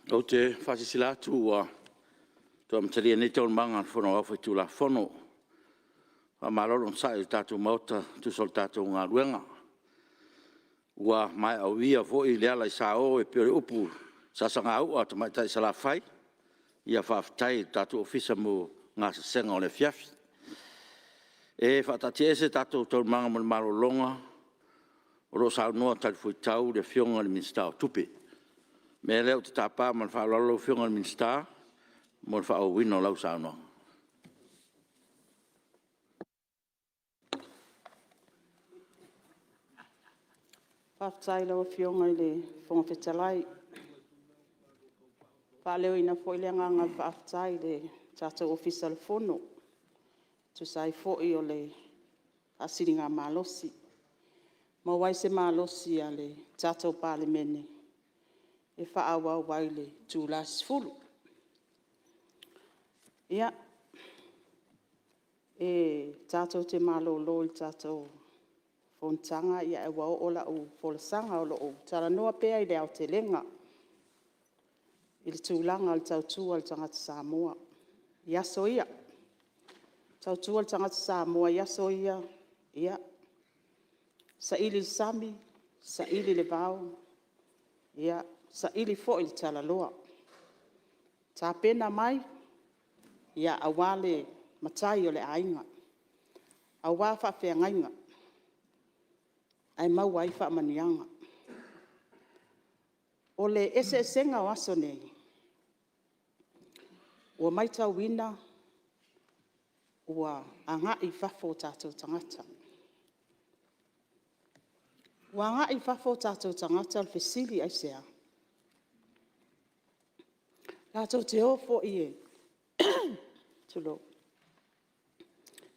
Ou te faasilasila atu ua toe amatalia nei Taualumaga a le Fono Aoao Faitulafono. Faamalo le onosai i le tatou Maota e tusa o le tatou galuega. Ua maea uia foi le ala i sao e pei o le upu i le sasagaua a le tamaitai Salafai. Ia faafetai i le tatou Ofisa mo gasesega o le afiafi. E faataatiaese tatou Taualumaga mo le malologa o lo o saunoa talifuaitau le Afioga i le Minisita o Tupe. O le mea lea ou te tapa ma le faaaloalo lau Afioga i le Minisita mo le faaauauina o lau saunoaga. Faafetai i lau Afioga i le Fofoga Fetalai. E faaleoina foi le agaga o le faafetai i le tatou Ofisa o le Fono e tusa ai foi o le faasiligamalosi, ua maua ai se malosi o le tatou Palemene e faaauau ai i le itula e 10:00. Ia, e tatou te malolo i le tatou fonotaga ae ua oo lau folasaga o lo o talanoa pea i le aotelega i le tulaga o le tautua a le tagata Samoa i aso ia. Tautua le tagata Samoa i aso ia, saili i le sami, saili i le vao, saili foi i le talaloa. Tapena mai aua le matai o le aiga, aua faafeagaiga ae maua ai faamanuiaga. O le eseesega o aso nei, ua matauina ua agai i fafo o tatou tagata. Ua agai i fafo o tatou tagata o le fesili, aisea? Latou te o foi e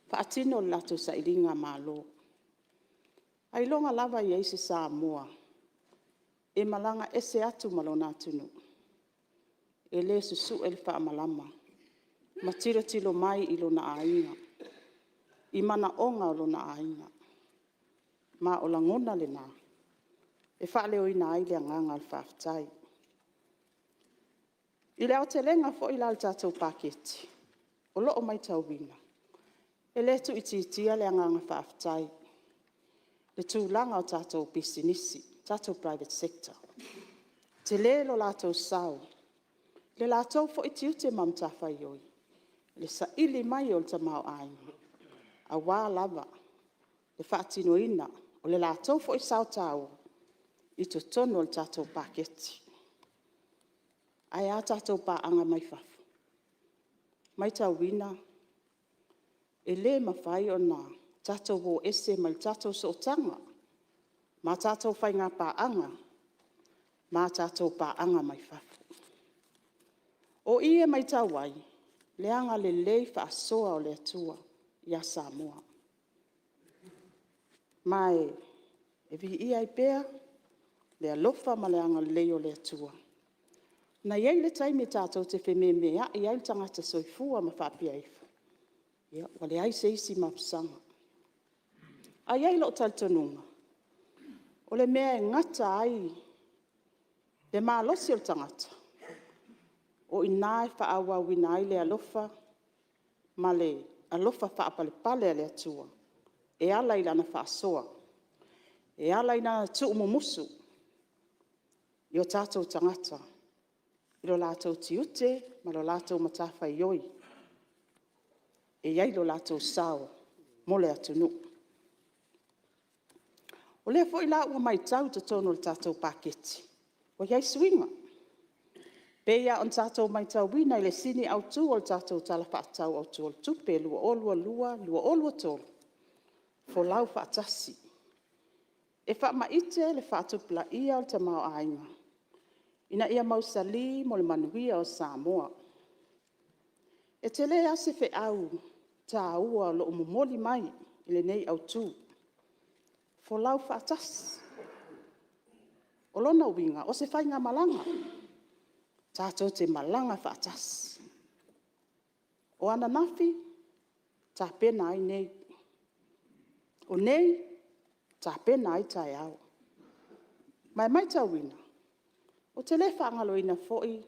faatino le latou sailigamalo. Ailoga lava e i ai se Samoa e malaga ese atu ma lona atunuu e le susue le faamalama ma tilotilo mai i lona aiga, i manaoga o lona aiga. Ma o lagona na e faaleoina ai le agaga o le faafetai. I le aotelega foi la o le tatou Paketi, o lo o matauina, e le tuuitiitia le agaga faafetai i le tulaga o tatou pisinisi, tatou private sector. E tele lo latou sao i le latou foi tiute ma matafaioi, i le saili mai o le tamaoaiga, aua lava le faatinoina o le latou foi sao taua i totonu o le tatou Paketi. Ae a tatou paaga mai fafo? Matauina e le mafai ona tatou o ese ma le tatou sootaga ma tatou faiga paaga ma tatou paaga mai fafo. O i e matau ai le agalelei faasoa o le Atua ia Samoa. Ma e viia ai pea le alofa ma le agalelei o le Atua. Na i ai le taimi tatou te fememeai ai le tagata soifua ma faapea ifo, ia ua leai se isi mapusaga. Ae i ai lou talitonuga, o le mea e gata ai le malosi o le tagata, o i ina e faaauauina ai le alofa ma le alofa faapalepale o le Atua e ala i Lana faasoa, e ala i Lana tuumumusu i o tatou tagata i lo latou tiute ma le latou matafaioi, e i ai lo latou sao mo le atunuu. O lea foi la ua matau i totonu o le tatou Paketi, ua i ai suiga. E pei lava ona tatou matauina i le Sini Autu o le tatou Tala Faatatau Autu o le Tupe 2022/2023, Folau Faatasi. E faamaite le faatupulaia o le tamaoaiga ina ia mausali mo le manuia o Samoa. E tele lava se feau taua o lo o momoli mai i lenei Autu, folau faatasi. O lona uiga, o se faigamalaga tatou te malaga faatasi. O ananafi tapena ai nei, o nei tapena ai taeao. Ma e matauina, ou te le faagaloina foi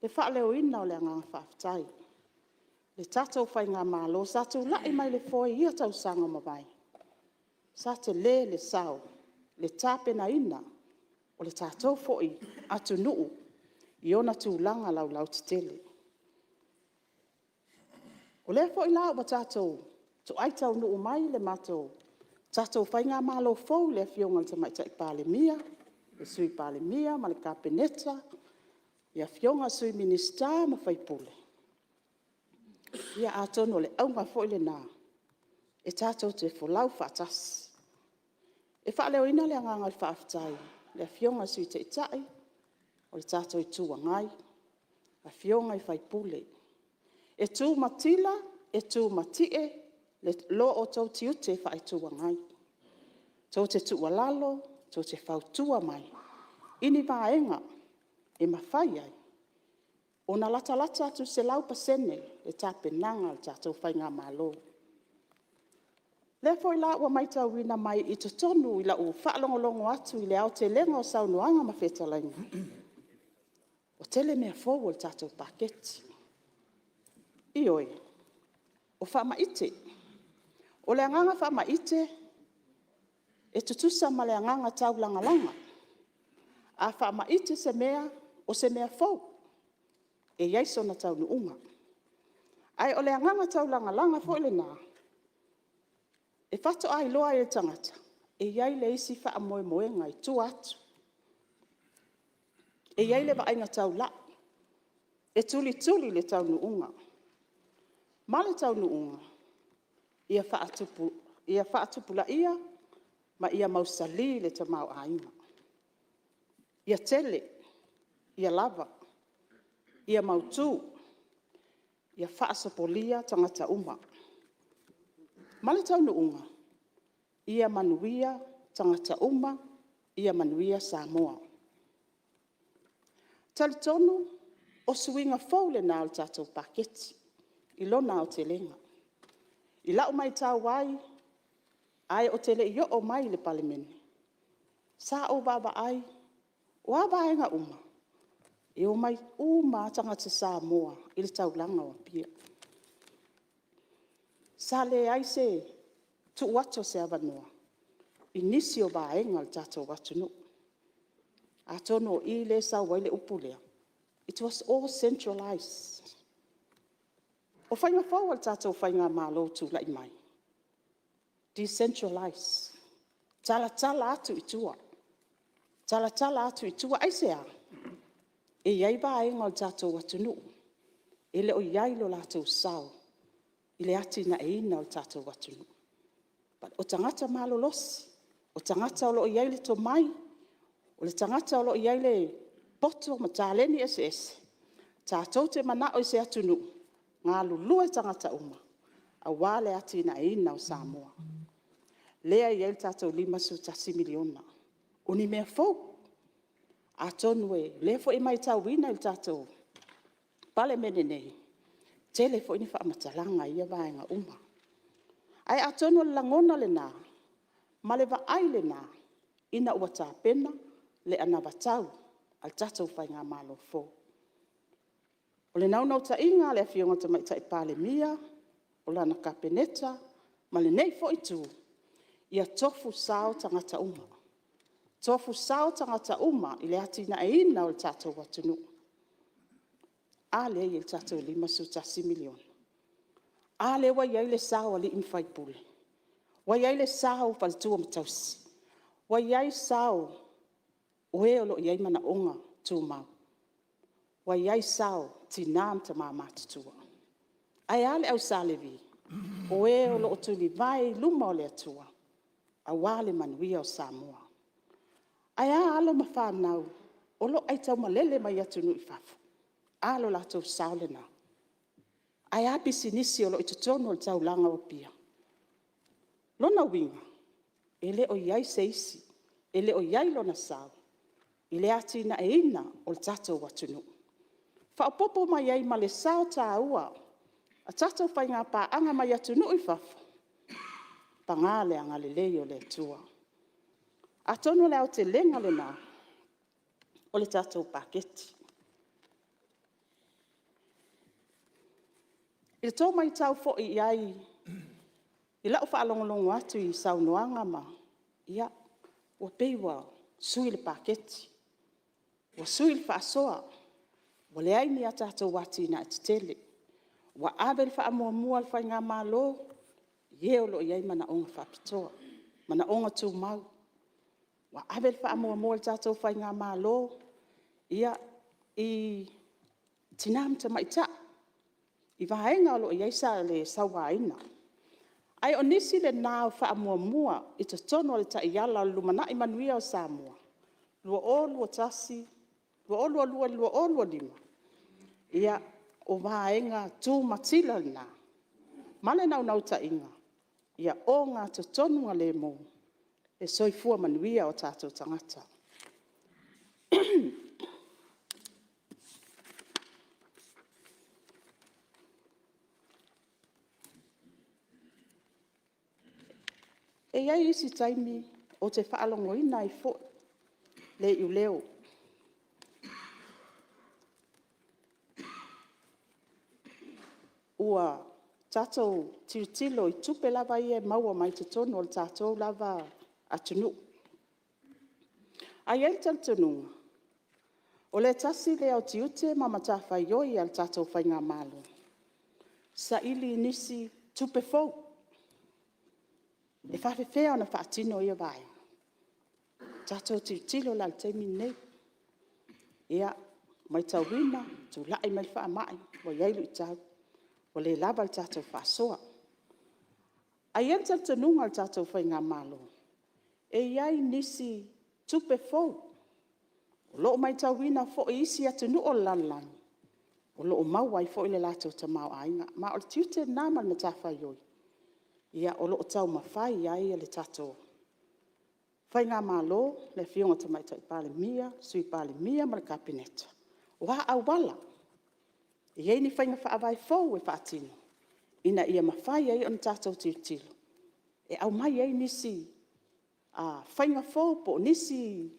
le faaleoina o le agaga faafetai i le tatou faigamalo sa tulai mai i le foe i ia tausaga ua mavae, sa tele le sao i le tapenaina o le tatou foi atunuu i ona tulaga laulautetele. O lea foi la ua tatou toai taunuu mai le tatou faigamalo fou i le Afioga i le Tamaitai Palemia, le Sui Palemia ma le Kapeneta, i Afioga i Sui Minisita ma sui usufono, ia atonu o le auga foi lena e tatou te folau faatasi. E faaleoina le agaga o le faafetai i le Afioga i le Sui Taitai o le tatou Itu Agai, afioga i sui usufono. E tumatila e tumatie lo outou tiute faa-Itu Agai, tou te tuualalo, tou te fautua mai i ni vaega e mafai ai ona latalata atu i le 100% le tapenaga a le tatou faigamalo. O lea foi la ua matauina mai i totonu i lau faalogologo atu i le aotelega o saunoaga ma fetalaiga, ua tele mea fou o le tatou Paketi. Ioe, o faamaite. O le agaga faamaite e tutusa ma le agaga taulagalaga. A faamaite se mea, o se mea fou e i ai sona taunuuga. Ae o le agaga taulagalaga foi lena, e faatoa iloa ai e le tagata e i ai le isi faamoemoega i tua atu. E i ai le vaaiga taulai, e tulituli le taunuuga ma le taunuuga ia faatupulaia ma ia mausali le tamaoaiga. Ia tele, ia lava, ia mautu, ia faasopolia tagata uma. Ma le taunuuga, ia manuia tagata uma, ia manuia Samoa. E talitonu o suiga fou lena o le tatou Paketi i lona aotelega. I lau matau ai ae ou te le i oo mai i le Palemene, sa ou vaavaai, o a vaega uma? E omai uma lava tagata Samoa i le taulaga o Apia. Sa leai se tuu atu o se avanoa i nisi o vaega o le tatou atunuu. Atonu o i lea e sau ai le upu lea, it was all centralised. O faiga fou a le tatou faigamalo ua tulai mai, decentralise, talatala atu i tua, talatala atu i tua. Aisea? E i ai vaega o le tatou atunuu e le o i ai lo latou sao i le atinaeina o le tatou atunuu. O tagata malolosi, o tagata o lo o i ai le tomai, o tagata o lo o i ai le poto ma taleni eseese, tatou te mananao i se atunuu e galulue tagata uma aua le atinaeina o Samoa. Lea e i ai le tatou $51 miliona. O ni mea fou, atonu o lea foi e matauina i le tatou Palemene nei, e tele foi ni faamatalaga i ia vaega uma. Ae atonu o le lagona lena ma le vaai lena ina ua tapena le anavatau a le tatou faigamalo fou. O le naunautaiga o le Afioga i le Tamaitai Palemia, o lana Kapeneta ma lenei foi itu, ia tofu sao tagata uma, tofu sao tagata uma i le atinaeina o le tatou atunuu. A lea e i ai le tatou $51 miliona. A lea ua i ai le sao o alii ma faipule, ua i ai le sao o faletua ma tausi, ua i ai sao o e o lo o i ai manaoga tumau, ua i ai sao o tina ma tama matutua. Ae a le au Sa Levi? O e o lo o tulivae i luma o le Atua aua le manuia o Samoa. Ae a alo ma fanau o lo o aitaumalele mai atunuu i fafo? A lo latou sao lena. Ae a pisinisi o lo o i totonu o le taulaga o Apia? O lona uiga, e le o i ai se isi e le o i ai lona sao i le atinaeina o le tatou atunuu. Faaopoopo mai ai ma le sao taua a tatou faigapaaga mai atunuu i fafo, paga le agalelei o le Atua. Atonu o le aotelega lena o le tatou Paketi. I le tou matau foi i ai i lau faalogologo atu i saunoaga ma… ia, ua pei ua sui le Paketi, ua sui le faasoa, ua leai ni a tatou atinae tetele, ua ave le faamuamua a le faigamalo i e o lo o i ai manaoga faapitoa, manaoga tumau. Ua ave le faamuamua a le tatou faigamalo i tina ma tamaitai, i vaega o lo o i ai le sauaina. Ae o nisi na o faamuamua i totonu o le taiala o le Lumanai Manuia o Samoa 2022-2025, ia, o vaega tumatila lena ma le naunautaiga ia ogatotonugalemu le soifua manuia o tatou tagata. E i ai isi taimi ou te faalogoina ai foi le iuleo ua tatou tilotilo i tupe lava ia e maua mai totonu o le tatou lava atunuu. Ae i ai le talitonuga, o le tasi lea o tiute ma matafaioi a le tatou faigamalo, saili nisi tupe fou. E faapefea ona faatino ia vaega? Tatou tilotilo la i le taimi lenei, matauina, tulai mai le faamai ua i ai luitau, ua le lava le tatou faasoa. Ae i ai le talitonuga o le tatou faigamalo, e i ai nisi tupe fou o lo o matauina foi i isi atunuu o le lalolagi, o lo o maua ai foi le latou tamaoaiga. Ma o le tiute lena ma le matafaioi o lo o taumafai ai le tatou faigamalo, le Afioga i le Tamaitai Palemia, Sui Palemia ma le Kapeneta, o a auala, e i ai ni faiga faavae fou e faatino ina ia mafai ai ona tatou tilotilo e aumai ai nisi faiga fou po o nisi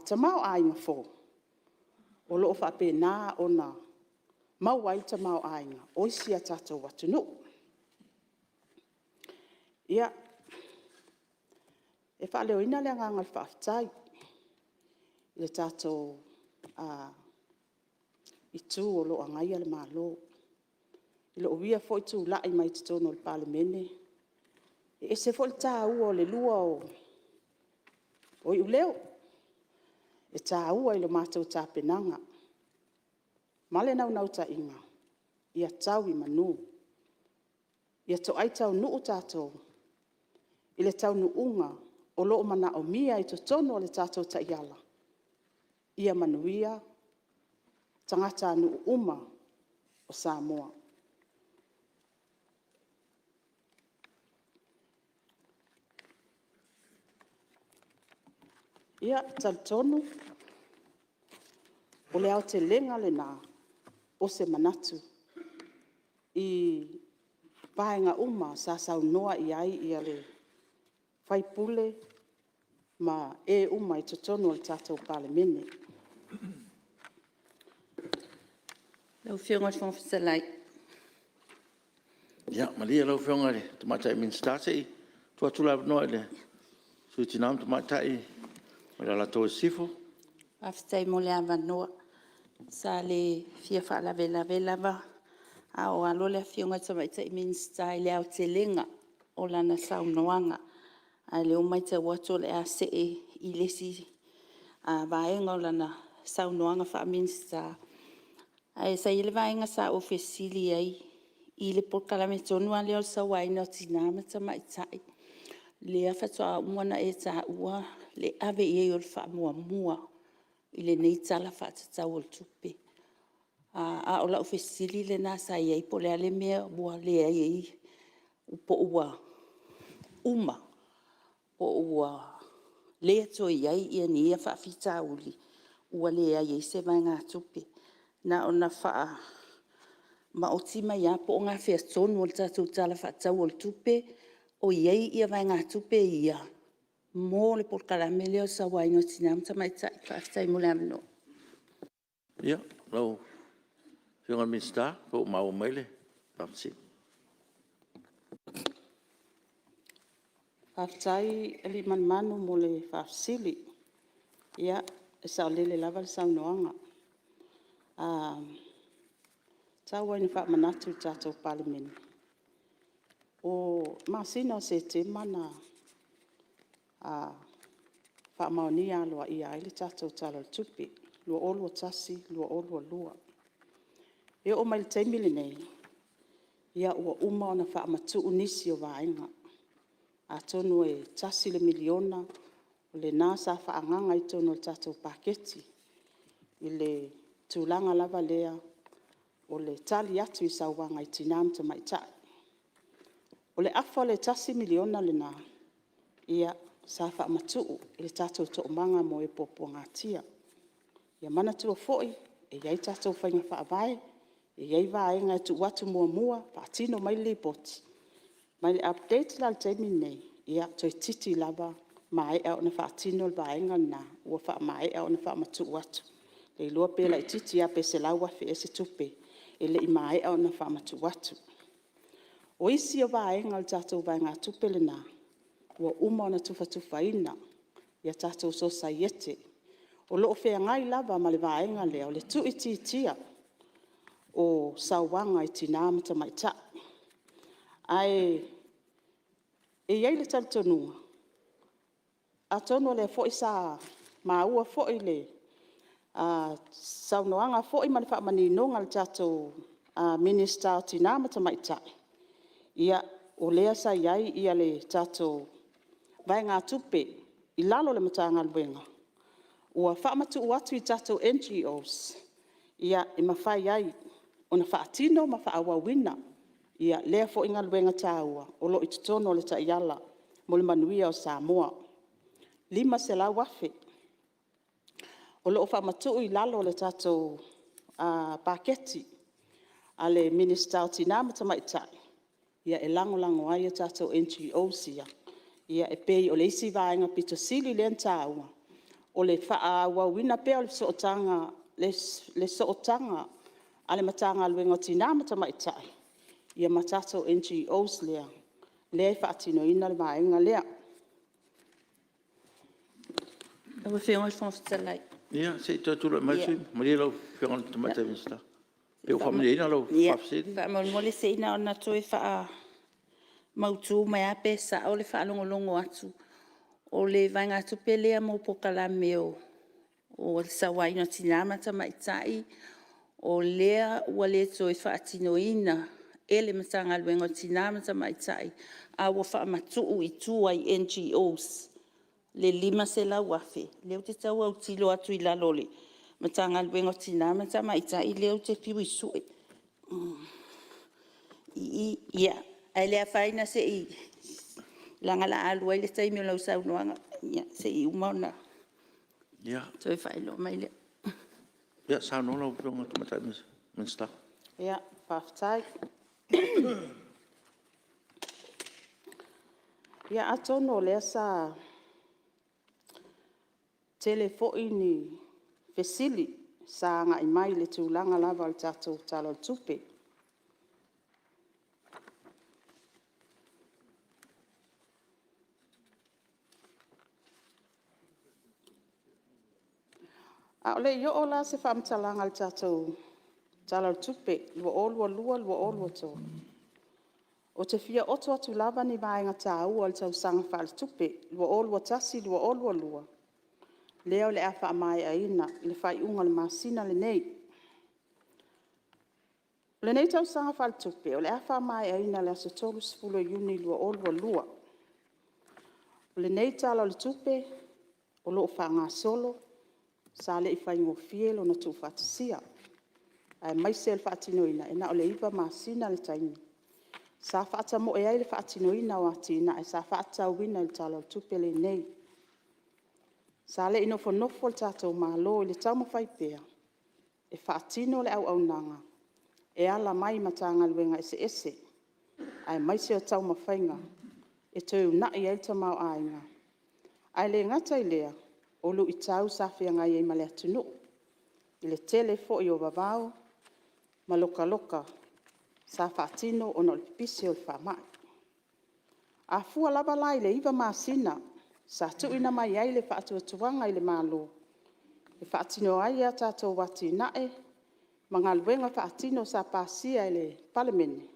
tamaoaiga fou o lo o faapena ona maua ai le tamaoaiga o isi a tatou atunuu. Ia, e faaleoina le agaga o le faafetai i le tatou Itu o lo o Agaia le Malo. I lou ia foi tulai mai totonu o le Palemene, e ese foi le taua o le lua o iuleo. E taua i le matou tapenaga ma le naunautaiga ia tau i manu, ia toai taunuu tatou i le taunuuga o lo o manaomia i totonu o le tatou taiala, ia manuia tagatanuu uma o Samoa. Ia, e talitonu o le aotelega lena o se manatu i vaega uma sa saunoa i ai sui usufono ma e uma i totonu o le tatou Palemene. Lau Afioga i le Fofoga Fetalai… Ia malie lau Afioga i le Tamaitai Minisita se i tuu atu le avanoa i le Sui o Tina ma Tamaitai mai Alataua Sisifo. Faafetai mo le avanoa. Sa le fia faalavelave lava a o alo le Afioga i le Tamaitai Minisita i le aotelega o lana saunoaga, a o lea ua matau atu o le a see i le isi vaega o lana saunoaga faa-Minisita. Ae sa i ai le vaega sa ou fesili ai i le polokalame tonu lava lea o le Sauaina o Tina ma Tamaitai, lea faatoa uma ona e taua le ave i ai o le faamuamua i lenei Tala Faatatau o le Tupe. A o lau fesili lena sa i ai, po o le a le mea ua leai ai, po o ua uma, po o ua le toe i ai ni ia faafitauli ua leai ai se vaegatupe. Na ona faamaoti mai lava po o gafea tonu o le tatou Tala Faatatau o le Tupe o i ai vaegatupe ia mo le polokalame lea o le Sauaina o Tina ma Tamaitai. Faafetai mo le avanoa. Ia, lau Afioga i le Minisita po ua maua mai le… faafesili. Faafetai Aliimalemanu mo le faafesili. Ia e saolele lava le saunoaga. E tau lava ina faamanatu i le tatou Palemene, o le masina o Setema na faamaonia aloaia ai le tatou Tala o le Tupe 2021/2022. E oo mai i le taimi lenei, ia ua uma ona faamatuu nisi o vaega. Atonu e $1 miliona lena sa faaagaga i totonu o le tatou Paketi, i le tulaga lava lea o le tali atu i sauaga i tina ma tamaitai. O le afa o le $1 miliona lena, ia sa faamatuu i le tatou Toomaga mo e Puapuagatia. Ia manatua foi e i ai tatou Faiga Faavae, e i ai vaega e tuu atu muamua, faatino mai le lipoti, ma i le update la i le taimi lenei, ia toeitiiti lava maea ona faatino le vaega lena ua faamaea ona faamatuu atu. E le iloa pe laitiiti lava pe $100,000 ea se tupe e le i maea ona faamatuu atu. O isi o vaega o le tatou vaegatupe lena, ua uma ona tufatufaina i a tatou Sosaiete. O lo o feagai lava ma le vaega lea o le tuuitiitia o sauaga i tina ma tamaitai. Ae e i ai le talitonuga, atonu o lea foi sa maua foi i le saunoaga foi ma le faamaninoga a le tatou Minisita o Tina ma Tamaitai, ia o lea sa i ai le tatou vaegatupe i lalo o le Matagaluega, ua faamatuu atu i tatou NGOs, e mafai ai ona faatino ma faaauauina lea foi galuega taua o lo o i totonu o le taiala mo le manuia o Samoa. E $500,000 o lo o faamatuu i lalo o le tatou Paketi a le Minisita o Tina ma Tamaitai, e lagolago ai ia tatou NGOs ia, e pei o le isi vaega aupito sili lea ona taua, o le faaauauina pea o le sootaga a le Matagaluega o Tina ma Tamaitai, ia ma tatou NGOs lea, lea e faatinoina le vaega lea. Lau Afioga i le Fofoga Fetalai... Ia se i toe tulai mai le sui usufono. Malie lau Afioga i le Tamaitai Minisita, pe ua faamalieina lau faafesili? Faamolemole se i na ona toe faamautu mai lava pe sao le faalogologo atu. O le vaegatupe lea mo polokalame o le Sauaina o Tina ma Tamaitai, o lea ua le toe faatinoina e le Matagaluega o Tina ma Tamaitai, a ua faamatuu i tua i NGOs le $500,000? O lea ou te tau autilo atu i lalo o le Matagaluega o Tina ma Tamaitai lea ou te fiu e sue i i, ia, ae le afaina se i... leaga o le a alu ai le taimi o lau saunoaga. Ia se i uma ona toe faailoa mai lea. Ia saunoa lau Afioga i le Tamaitai Minisita. Ia, faafetai. Ia atonu o lea sa tele foi ni fesili sa agai mai i le tulaga lava o le tatou Tala o le Tupe. A o le i oo la se faamatalaga i le tatou Tala o le Tupe 2022/2023, ou te fia oto atu lava ni vaega taua o le Tausaga Faaletupe 2021/2022 lea o le a faamaeaina i le faaiuga o le masina lenei. O lenei tausaga faaletupe o le a faamaeaina i le aso 30 Iuni 2022. O lenei Tala o le Tupe o lo o faagasolo, sa le i faigofie lona tuufaatasia aemaise o le faatinoina, e na o le 9 masina le taimi sa faatamoe ai le faatinoina o atinae sa faatatauina i le Tala o le Tupe lenei. Sa le i nofonofo le tatou Malo i le taumafai pea e faatino le auaunaga e ala mai i Matagaluega eseese aemaise o taumafaiga e toe uunai ai le tamaoaiga. Ae le gata i lea, o luitau sa feagai ai ma le atunuu i le tele foi o vavao ma lokaloka sa faatino ona o le pipisi o le faamai. A fua lava la i le 9 masina sa tuuina mai ai le faatuatuaga i le Malo e faatino ai a tatou atinae ma galuega faatino sa pasia e le Palemene,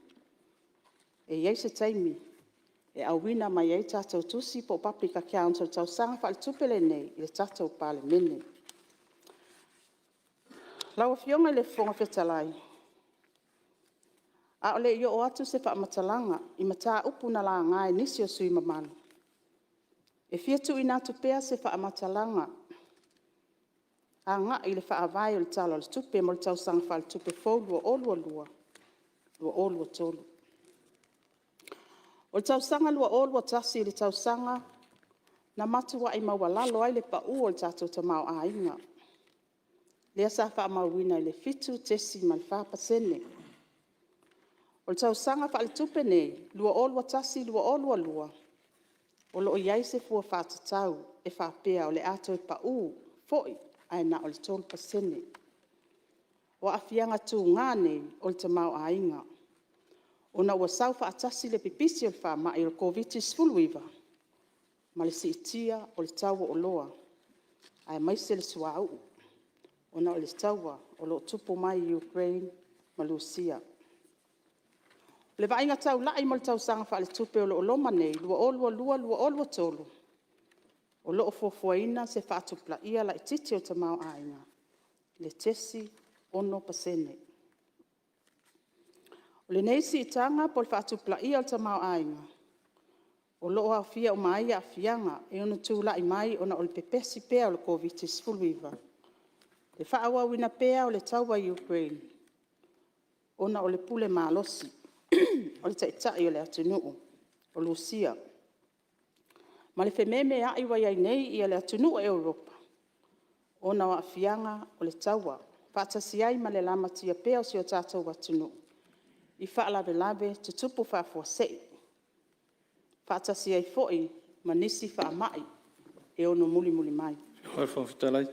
e i ai se taimi e auina mai ai tatou tusi po o public accounts o le tausaga faaletupe lenei i le tatou Palemene. Lau Afioga i le Fofoga Fetalai, a o le i oo atu se faamatalaga i mataupu na laga e nisi o sui usufono mamalu, e fia tuuina atu pea se faamatalaga agai i le faavae o le Tala o le Tupe mo le Tausaga Faaletupe fou 2022/2023. O le tausaga 2021 i le tausaga na matuai maualalo ai le pau o le tatou tamaoaiga, lea sa faamauina i le 7.4%. O le tausaga faaletupe lenei 2021/2022, o lo o i ai se fua faatatau e faapea o le a toe pau foi ae na o le 3%. O aafiaga tuga nei o le tamaoaiga, ona ua sau faatasi le pipisi o le faamai o le Koviti-19 ma le siitia o le tau o oloa aemaise le suauu ona o le taua o lo o tupu mai i Ukraine ma Lusua. O le vaaiga taulai mo le tausaga faaletupe o lo o loma nei 2022/2023, o lo o fuafuaina se faatupulaia laitiiti o le tamaoaiga i le 0.6%. O lenei siitaga po o le faatupulaia o le tamaoaiga, o lo o aofia uma ai aafiaga e ono tulai mai ona o le pepesi pea o le Koviti-19, le faaauauina pea o le taua i Ukraine, ona o le pule malosi o le taitai o le atunuu o Lusua ma le fememeai ua i ai nei le atunuu o Europa, ona o aafiaga o le taua, faatasi ai ma le lamatia pea o si o tatou atunuu i faalavelave tutupu faafuasei, faatasi ai foi ma nisi faamai e ono mulimuli mai. Lau Afioga i le Fofoga Fetalai...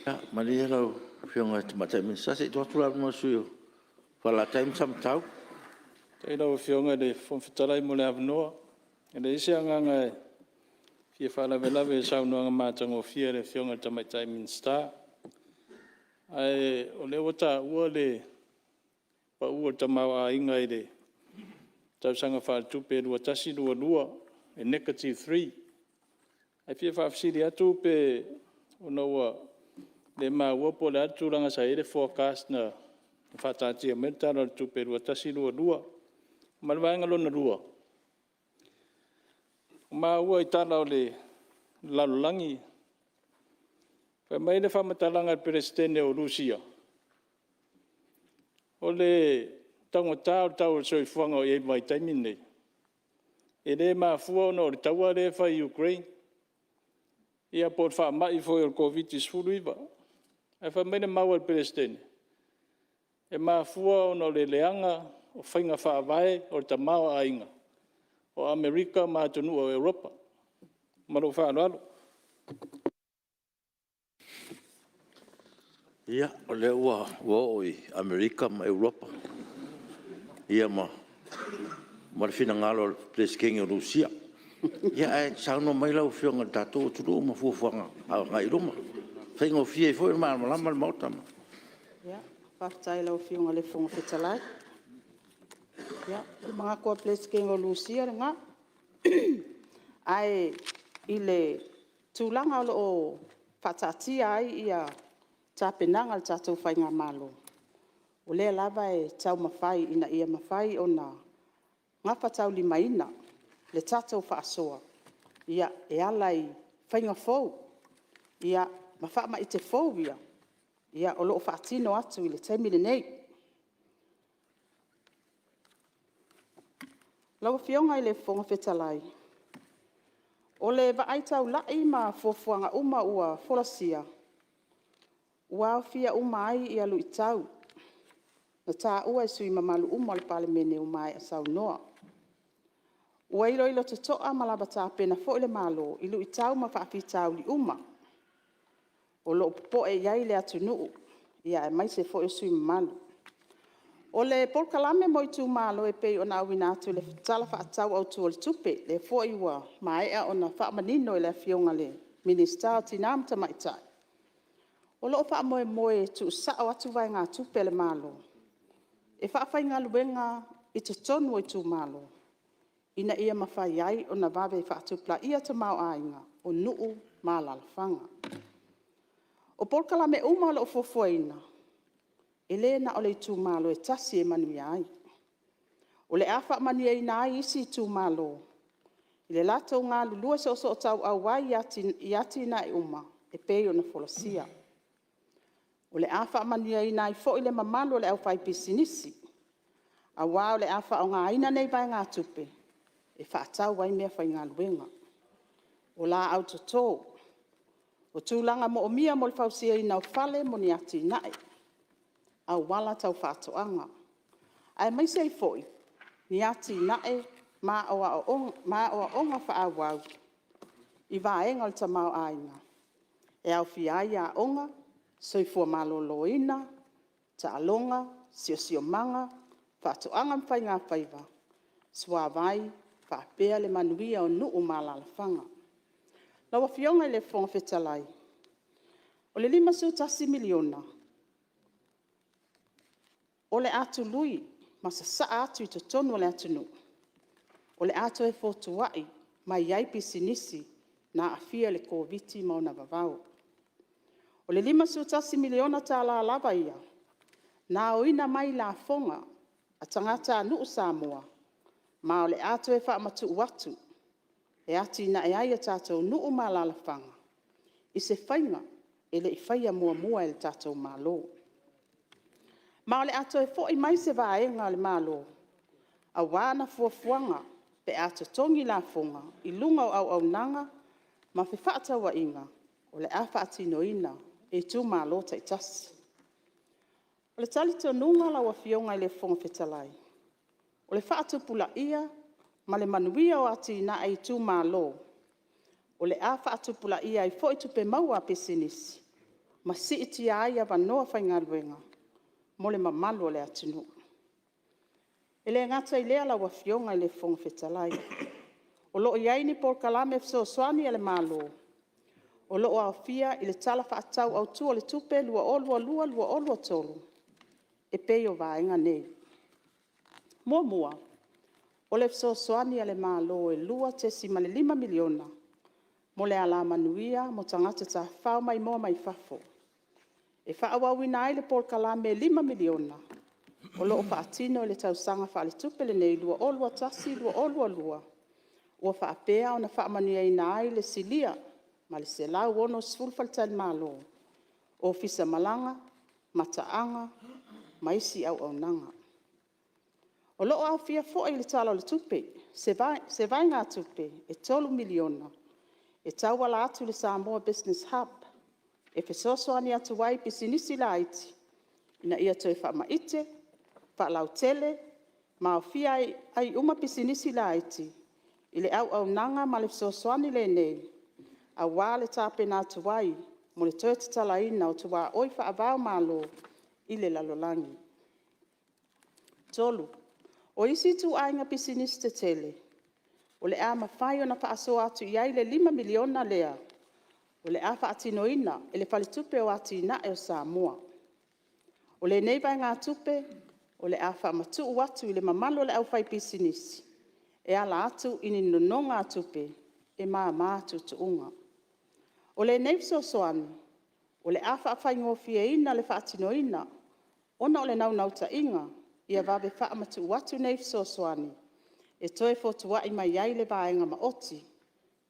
Ia malie lau Afioga i le Tamaitai Minisita, se i tuu atu le avanoa i le sui usufono mo Falelatai ma Samatau. Faafetai i lau Afioga i le Fofoga Fetalai mo le avanoa. E leai se agaga e fia faalavelave i le saunoaga matagofie a le Afioga i le Tamaitai Minisita. Ae o lea ua taua le pau o le tamaoaiga i le tausaga faaletupe 2021/2022 e -3. Ae fia faafesili atu pe ona ua le maua po o le a le tulaga sa i ai le forecast na faataatia mai ai le Tala o le Tupe 2021/2022. Ma le vaega lona lua, ua maua i tala o le lalolagi, fai mai le faamatalaga a le Peresetene o Lusua, o le taugata o le tau o le soifuaga o i ai i le vaitaimi lenei, e le mafua ona o le taua lea e fai i Ukraine, ia po o le faamai foi o le Koviti-19. Ae fai mai le mau a le Peresetene, e mafua ona o le leaga o faiga faavae o le tamaoaiga o Amerika ma atunuu o Europa. Ma lou faaaloalo. Ia, o lea ua oo i Amerika ma Europa ia ma le finagalo o le Peresetene o Lusua. Ae saunoa mai lau Afioga i le tatou atunuu ma fuafuaga agai i luma, e faigofie ai foi ona malamalama le Maota. Faafetai i lau Afioga i le Fofoga Fetalai. Ia, o le manatu lava o le Peresetene o Lusua lena. Ae i le tulaga o lo o faataatia ai tapenaga a le tatou faigamalo, o lea lava e taumafai ina ia mafai ona gafataulimaina le tatou faasoa e ala i faiga fou ma faamaite fou ia o lo o faatino atu i le taimi lenei. Lau Afioga i le Fofoga Fetalai, o le vaai taulai ma fuafuaga uma ua folasia, ua aofia uma ai luitau na taua e sui usufono mamalu uma o le Palemene ua maea saunoa. Ua iloilo totoa ma lava tapena foi le Malo i luitau ma faafitauli uma o lo o popoe i ai le atunuu aemaise foi o sui usufono mamalu. O le polokalame mo itumalo e pei ona auina atu i le Tala Faatatau Autu o le Tupe, lea foi ua maea ona faamanino e le Afioga i le Minisita o Tina ma Tamaitai. O lo o faamoemoe e tuusao atu vaegatupe a le Malo e faafaigaluega i totonu o itumalo, ina ia mafai ai ona vave faatupulaia tamaoaiga o nuu ma alalafaga. O polokalame uma o lo o fuafuaina, e le na o le itumalo e tasi e manuia ai. O le a faamanuiaina ai isi itumalo i le latou galulue soosootauau ai i atinae uma e pei ona folasia. O le a faamanuiaina ai foi le mamalu o le aufaipisinisi, aua o le a faaaogaina nei vaegatupe e faatau ai meafaigaluega. O laau toto, o tulaga manaomia mo le fausiaina o fale mo ni atinae, auala tau faatoaga, aemaise ai foi ni atinae ma aoaoga faaauau i vaega o le tamaoaiga e aofia ai aoga, soifua maloloina, taaloga, siosiomaga, faatoaga ma faigafaiva, suavai faapea le manuia o nuu ma alalafaga. Lau Afioga i le Fofoga Fetalai, o le $51 miliona, o le a tului ma sasaa atu i totonu o le atunuu, o le a toe fotuai mai ai pisinisi na aafia i le Koviti ma ona vavao. O le $51 miliona lava ia, na aoina mai i lafoga a tagatanuu Samoa, ma o le a toe faamatuu atu e atinae ai a tatou nuu ma alalafaga i se faiga e le i faia muamua e le tatou Malo. Ma o le a toe foi mai se vaega a le Malo aua ana fuafuaga pe a totogi lafoga i luga o auaunaga ma fefaatauaiga o le a faatinoina e itumalo taitasi. O le talitonuga lau Afioga i le Fofoga Fetalai, o le faatupulaia ma le manuia o atinae i itumalo, o le a faatupulaia ai foi tupe maua a pisinisi ma siitia ai avanoa faigaluega mo le mamalu o le atunuu. E le gata i lea lau Afioga i le Fofoga Fetalai, o lo o i ai ni polokalame fesoasoani a le Malo o lo o aofia i le Tala Faatatau Autu o le Tupe 2022/2023 e pei o vaega nei. Muamua, o le fesoasoani a le Malo e $2.5 miliona mo le Alamanuia mo Tagata Tafafao Maimoa mai Fafo. E faaauauina ai le polokalame $5 miliona o lo o faatino i le tausaga faaletupe lenei 2021/2022, ua faapea ona faamanuiaina ai le silia ma le 160 faletalimalo, ofisa malaga, mataaga ma isi auaunaga. O lo o aofia foi i le Tala o le Tupe se vaegatupe e $3 miliona e tauala atu i le Samoa Business Hub, e fesoasoani atu ai i pisinisi laiti, ina ia toe faamaite, faalautele ma aofia ai uma pisinisi laiti i le auaunaga ma le fesoasoani lenei, aua le tapena atu ai mo le toe tatalaina o tuaoi faava-o-Malo i le lalolagi. ' O isi ituaiga pisinisi tetele, o le a mafai ona faasoa atu i ai le $5 miliona lea, o le a faatinoina e le Faletupe o Atinae o Samoa. O lenei vaegatupe, o le a faamatuu atu i le mamalu o le aufaipisinisi, e ala atu i ni nonogatupe e mama tuutuuga. O lenei fesoasoani, o le a faafaigofieina le faatinoina, ona o le naunautaiga ia vave faamatuu atu nei fesoasoani, e toe fotuai mai ai le vaega maoti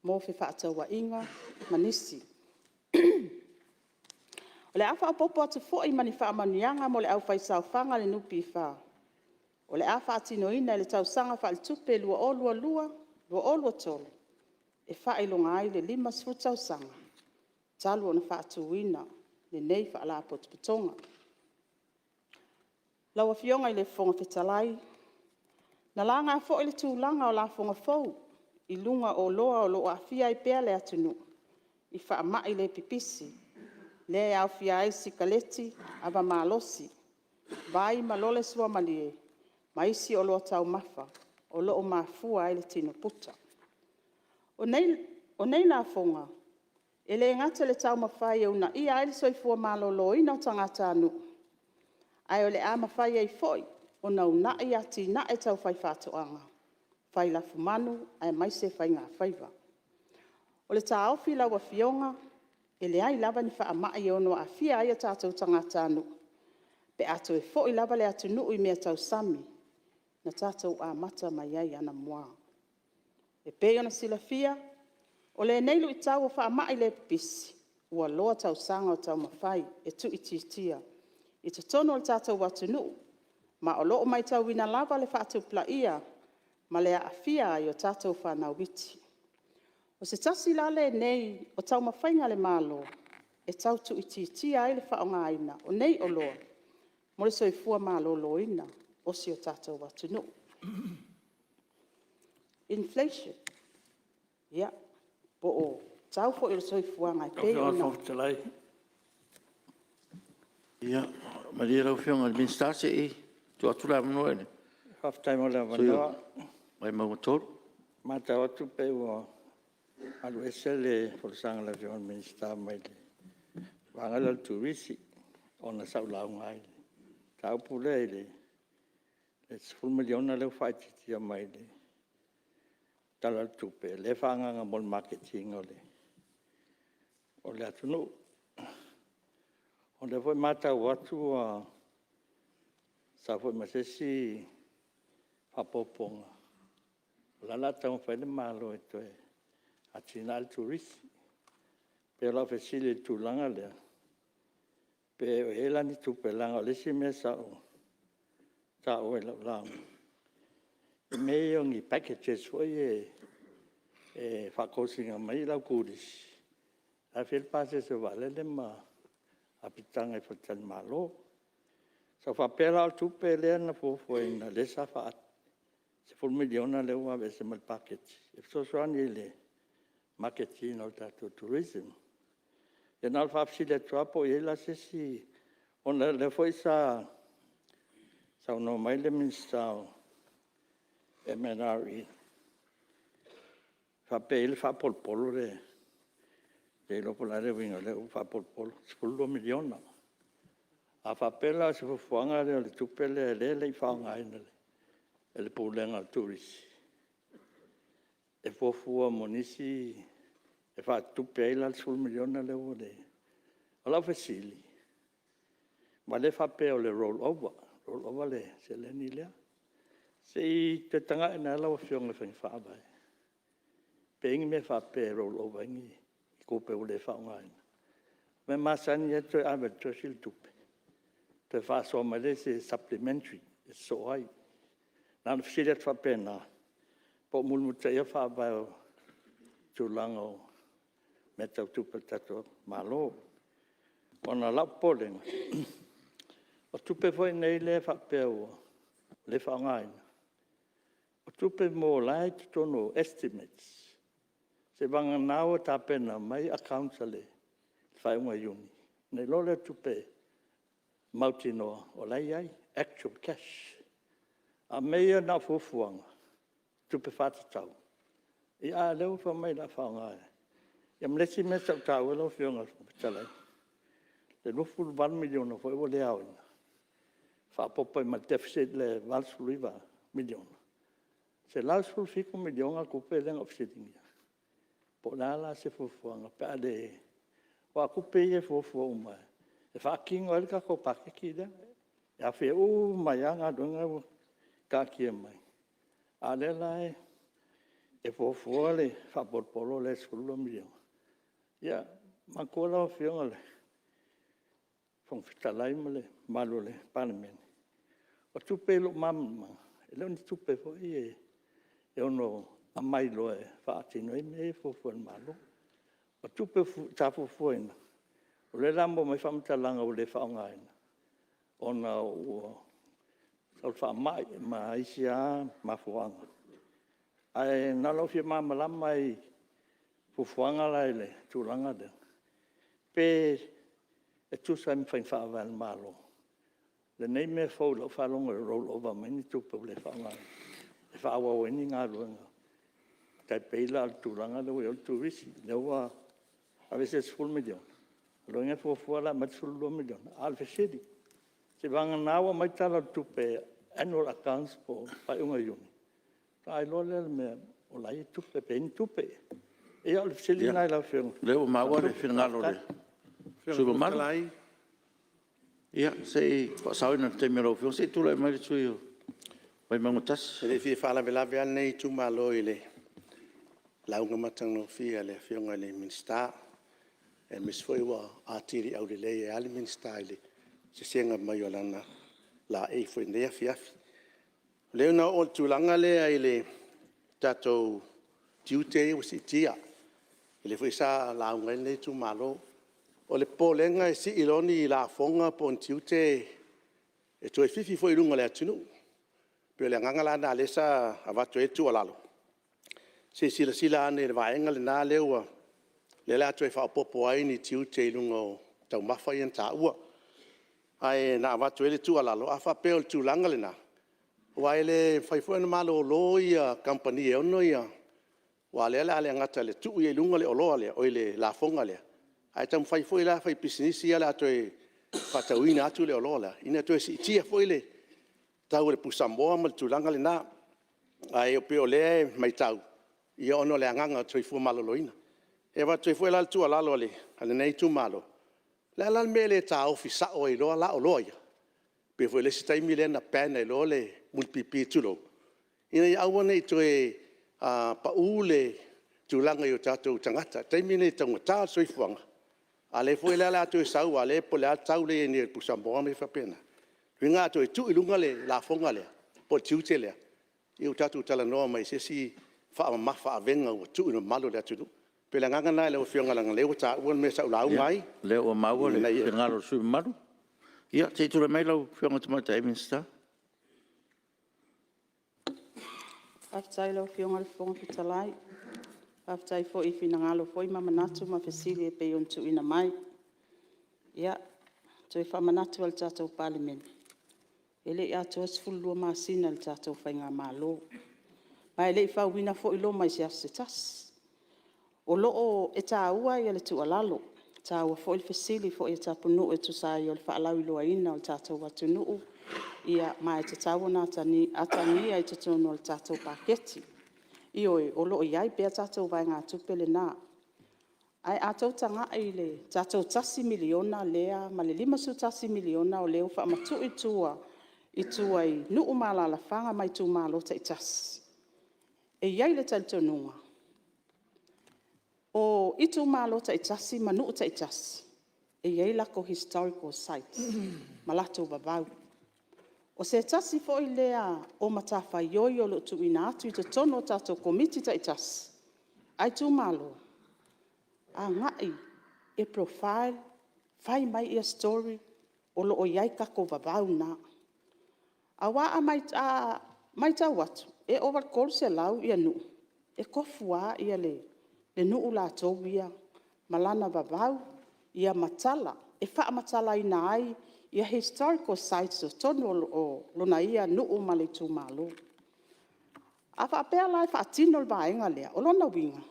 mo fefaatauaiga ma nisi. O le a faaopoopo atu foi ma ni faamanuiaga mo le aufaisaofaga a le NPF, o le a faatinoina i le tausaga faaletupe 2022/2023, e faailoga ai le 50 tausaga talu ona faatuina lenei Faalapotopotoga. Lau Afioga i le Fofoga Fetalai, na laga foi le tulaga o lafoga fou i luga o oloa o lo o aafia ai pea le atunuu i faamai le pipisi, lea e aofia ai le sikaleti, ava malosi. vai ma lole suamalie ma isi oloa taumafa o lo o mafua ai le tino puta. O nei lafoga, e le gata i le taumafai e uunaia ai le soifua maloloina o tagatanuu, ae o le a mafai ai foi ona uunai atinae tau fai faatoaga, fai lafumanu aemaise faigafaiva. O le taofi lau afioga, e leai lava ni faamai e ono aafia ai o tatou tagatanuu, pe a toe foi lava le atunuu i meatausami na tatou amata mai ai anamua. E pei ona silafia, o lenei luitau o faamai le pipisi, ua loa tausaga o taumafai e tuuitiitia i totonu o le tatou atunuu, ma o lo o matauina lava le faatupulaia ma le aafia ai o tatou fanau iti. O se tasi la lenei o taumafaiga a le Malo e tau tuuitiitia ai le faaaogaina o nei oloa mo le soifua maloloina o si o tatou atunuu. Inflation, po o le tau foi o le soifuaga e pei ona... Ia malie lau Afioga i le Minisita se i tuu atu le avanoa i le Faafetai mo le sui usufono avanoa. mo Vaimauga 3. E matau atu pei ua alu ese le folasaga a le Afioga i le Minisita mai le vaega lea o le Turisi, ona sa ou lauga ai i le mataupu lea i le $10 miliona lea ua faaitiitia mai i le Tala o le Tupe, lea e faaagaaga mo le maketiina o le atunuu. O lea foi e matau atu ua sau foi ma se isi faaopoopoga, o la o le a taumafai le Malo e toe atiae le turisi. E pei o lau fesili i le tulaga lea, pe o i ai la ni tupe, leaga o le isi mea sa ou taua i lau lauga, o mea ia o ni packages foi ia e faatosina mai ai le au turisi, la e fai ai le pasese vaalele ma apitaga i faletalimalo. Sa ou faapea la o le tupe lea na fuafuaina lea sa $10 miliona lea ua aveese mai le paketi, e fesoasoani i le maketiina o le tatou tourism. Ia na ona faafesili atu lava po o i ai la se isi... ona o lea foi sa saunoa mai le Minisita o le MNRE, faapea e i ai le faapolopolo lea, e le iloa po o le a le uiga o lea upu faapolopolo, $12 miliona. A faapea la o se fuafuaga lea o le tupe lea e le i faaaogaina e le Pulega o le Turisi, e fuafua mo nisi, e faatupe ai la le $10 miliona lea ua leai. O lau fesili, aua o lea e faapea o le roll over, roll over le seleni lea. Se i toe tagai ane lava lau Afioga i faiga faavae, pe i ai ni mea faapea e roll over ai ni tupe ua le faaaogaina. O le mea masani lava e toe ave lava e le Treasury le tupe toe faasoa mai lea i se Supplementary e sosoo ai. Na ona fesili atu faapena, po o mulimulitaia faavae o tulaga o mea tau tupe a le tatou Malo. Ona o lou popolega, o tupe foi nei lea e faapea ua le faaaogaina, o tupe mo la e i totonu o estimates, seiavagana ua tapena mai accounts i le faaiuga o Iuni, ona iloa lea o tupe mautinoa o la e i ai, actual cash. A o mea ia na o fuafuaga, tupe faatatau, a o lea ua fai mai o le a faaaoga e... Ia ma le isi mea sa ou taua lau Afioga i le Fofoga Fetalai, le $28 miliona foi ua le aoina, faaopoopo i ai ma le deficit lea e $89 miliona, e $117 miliona le tupe lea na ou fesiligia, po o le a la se fuafuaga pe a le... Aua o tupe ia e fuafua uma e faatino ai le tatou paketi lea, e aofia uma ai lava galuega ia ua taatia mai, a o lea la e fuafua le faapolopolo lea e $12 miliona. Ia manatua lau Afioga i le Fofoga Fetalai ma le mamalu o le Palemene, o tupe i lou malamalama, e le o ni tupe foi ia e ono aumai loa e faatino ai mea ia e fuafua e le Malo. O tupe sa fuafuaina, o lea la ua maua mai faamatalaga ua le faaaogaina, ona ua sau le faamai ma isi lava mafuaaga. Ae na o lou fia malamalama lava i fuafuaga la i le tulaga lea, pe tusa ai ma faiga faavae a le Malo lenei mea fou i lau faalogo e roll over mai ni tupe ua le faaaogaina e faaauau ai ni galuega. E tai pei la o le tulaga lea ua i ai le Turisi, lea ua aveese le $10 miliona, o lona uiga e fuafua la e aumai le $12 miliona. A o le fesili, seiavagana ua aumai le Tala o le Tupe Annual Accounts po o le faaiuga o Iuni, faatoa iloa lea o le mea o la e i ai tupe, pe i ai ni tupe. Ia o le fesili lena i lau Afioga. Ia, o lea ua maua le finagalo o le sui usufono mamalu. Ia, se i faasaoina o le taimi o lau Afioga, se i tulai mai le sui usufono mo Vaimauga 1. E le fia faalavelave lava lenei itumalo i le lauga matagofie a le Afioga i le Minisita, aemaise foi ua atili aulelei ai lava le Minisita i le sesega mai o lana laei foi i lenei afiafi. O lea na oo i le tulaga lea i le tatou tiute ia ua siitia, lea foi sa lauga ai lenei itumalo. O le popolega e sii loa ni lafoga po o ni tiute e toe fifi foi i luga o le atunuu. E pei o le agaga la lena o lea sa avatu ai le tuualalo, se i silasila ane i le vaega lena lea o le a toe faaopoopo ai ni tiute i luga o taumafa ia na taua. Ae na avatu ai le tuualalo, a faapea o le tulaga lena, aua e le mafai foi ona malolo kamupani e ona ia… aua o lea o le a le gata ina tuu i luga le lafoga lea, ae taumafai foi la faipisinisi ia o le a toe faatauina atu le oloa lea, ina ia toe siitia foi le tau o le pusamoa ma le tulaga lena. Ae pei o lea e matau, ona o le agaga o le soifua maloloina. E avatu ai foi la le tuualalo a lenei itumalo, o le a la le mea e le taofi sao ai loa la oloa ia? Pei foi o le isi taimi lea na ban ai loa le mulipipi, tulou, ina ia aua ne i toe pau le tulaga i o tatou tagata i le taimi lenei i le taugata o le soifuaga, a o lea foi la o le a toe sau aua po o le a le tau lea e i ai nei o le pusamoa ma mea faapena. Lona uiga a toe tuu i luga le lafoga lea po o le tiute lea, ia ua tatou talanoa mai i se isi faamamafa avega ua tuu i le mamalu o le atunuu. E pei o le agaga lena i lau Afioga leaga o lea ua taua le mea sa ou lauga ai. Ia, o lea ua maua le finagalo o le sui usufono mamalu. Ia, se i tulai mai lau Afioga i le Tamaitai Minisita. Faafetai i lau Afioga i le Fofoga Fetalai. Faafetai foi i finagalo ma manatu ma fesili e pei ona tuuina mai. Ia, e toe faamanatu lava i le tatou Palemene, e le i atoa le 12 masina o le tatou faigamalo, ma e le i fauina foi Roma i se aso se tasi. E taua le tuualalo, e taua foi le fesili foi a Tapunuu e tusa ai o le faalauiloaina o le tatou atunuu, ma e tatau ona atagia i totonu o le tatou paketi. Ioe, o lo o i ai pea le tatou vaegatupe lena. Ae a outou tagai i le tatou $1 miliona lea ma le $51 miliona lea ua faamatuu i tua i nuu ma alaalafaga ma itumalo taitasi, e i ai le talitonuga, o itumalo taitasi ma nuu taitasi, e i ai latou historical sites ma latou vavau. O se tasi foi lea o matafaioi o lo o tuuina atu i totonu o tatou Komiti taitasi a itumalo, agai e profile, fai mai story o lo o i ai tatou vavau na. Aua a matau atu, e ova i le 300 nuu, e tofu lava le nuu latou ia ma lana vavau ma tala e faamatalaina ai historical sites i totonu o lona ia nuu ma le itumalo. A faapea la e faatino le vaega lea, o lona uiga,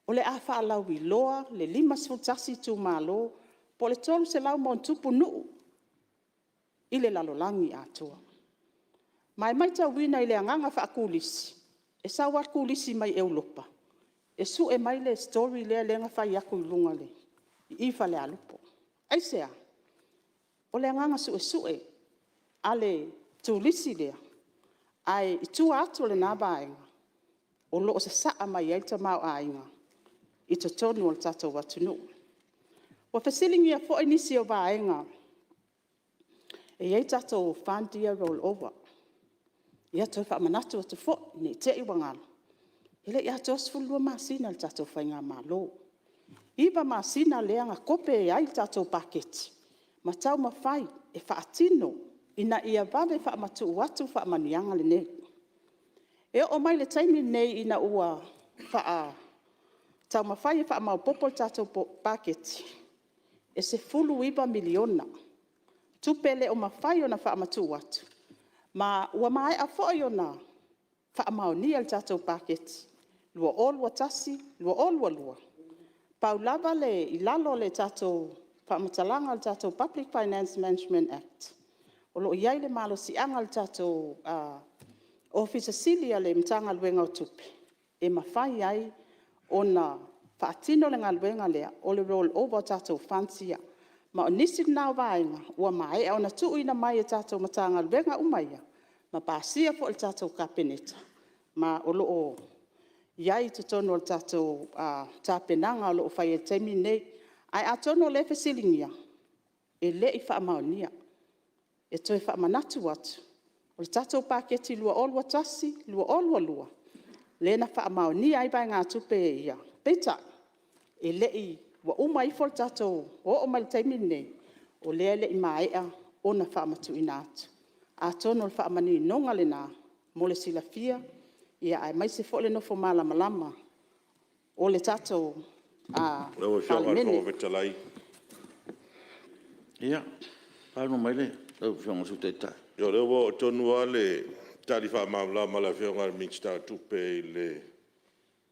o le a faalauiloa le 51 itumalo po o le 300+ nuu i le lalolagi atoa. Ma e matauina i le agaga faaturisi, e sau lava le turisi mai Europa e sue mai le story lea na fai atu i i i Falealupo. Aisea? O le agaga suesue a le turisi lea, ae i tua atu o lena vaega, o lo o sasaa mai ai le tamaoaiga i totonu o le tatou atunuu. Ua fesiligia foi nisi o vaega e i ai tatou fund ia e roll over. Ia e toe faamanatu atu foi ne i te i ua galo, e le i atoa le 12 masina o le tatou faigamalo. E 9 masina lea na tope ai le tatou paketi ma taumafai e faatino ina ia vave faamatuu atu faamanuiaga nei. E oo mai i le taimi lenei ina ua taumafai e faamaopoopo le tatou paketi, e $19 miliona. Tupe e le o mafai ona faamatuu atu, ma ua maea foi ona faamaonia le tatou Paketi 2021/2022. Pau lava le... i lalo o le tatou faamatalaga o le tatou Public Finance Management Act, o lo o i ai le malosiaga i le tatou Ofisa Sili o le Matagaluega o Tupe, e mafai ai ona faatino le galuega lea, o le roll over o tatou funds ia. Ma o nisi na o vaega ua maea ona tuuina mai e tatou Matagaluega uma ia, ma pasia foi e le tatou Kapeneta, ma o lo o i ai i totonu o le tatou tapenaga o lo o faia i le taimi lenei. Ae atonu o lea e fesiligia, e le i faamaonia. E toe faamanatu atu, o le tatou Paketi 2021/2022 lea na faamaonia ai vaegatupe ia, peitai, e le i... ua uma ifo le tatou... ua oo mai i le taimi lenei, o lea e le i maea ona faamatuuina atu. Atonu o le faamaninoga lena mo le silafia, aemaise foi o le nofo malamalama o le tatou Palemene. Lau Afioga i le Fofoga Fetalai... Ia, saunoa mai lau Afioga i le Sui Taitai. Ia o lea ua oo tonu lava le tali faamalamalama a le Afioga i le Minisita o Tupe i le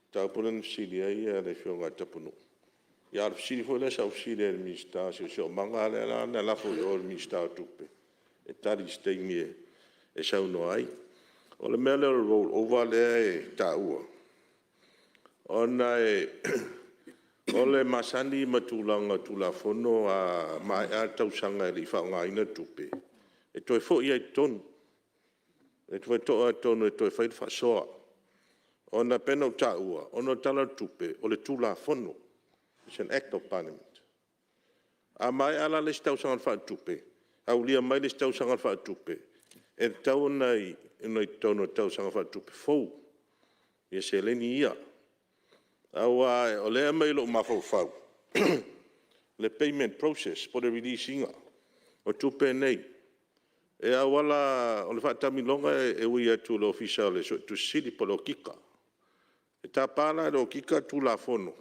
mataupu lea na fesili ai le Afioga ia Tapunuu. A o le fesili foi lea sa ou fesili ai i le Minisita o le Siosiomaga, a o lea la na lafo i o i le Minisita o Tupe e tali i se taimi e saunoa ai. O le mea lea o le roll over lea e taua, ona o le masani ma tulaga o Tulafono a maea le tausaga e le i faaaogaina le tupe, e toe foi lava i totonu. E toe foi lava i totonu e toe fai le faasoa. Ona e pei ona ou taua, ona o le Tala o le Tupe, o le Tulafono, is an Act of Parliament. A maea la le isi tausaga faaletupe, aulia mai le isi tausaga faaletupe, e tatau ona i totonu o le tausaga faaletupe fou seleni ia. Aua o lea e aumai i lou mafaufau le payment process po o le release ina o tupe nei. E auala, o le faataamiloga e ui atu i le Ofisa o le Suetusi Sili po o le Okika. E tapa la e le Okika le Tulafono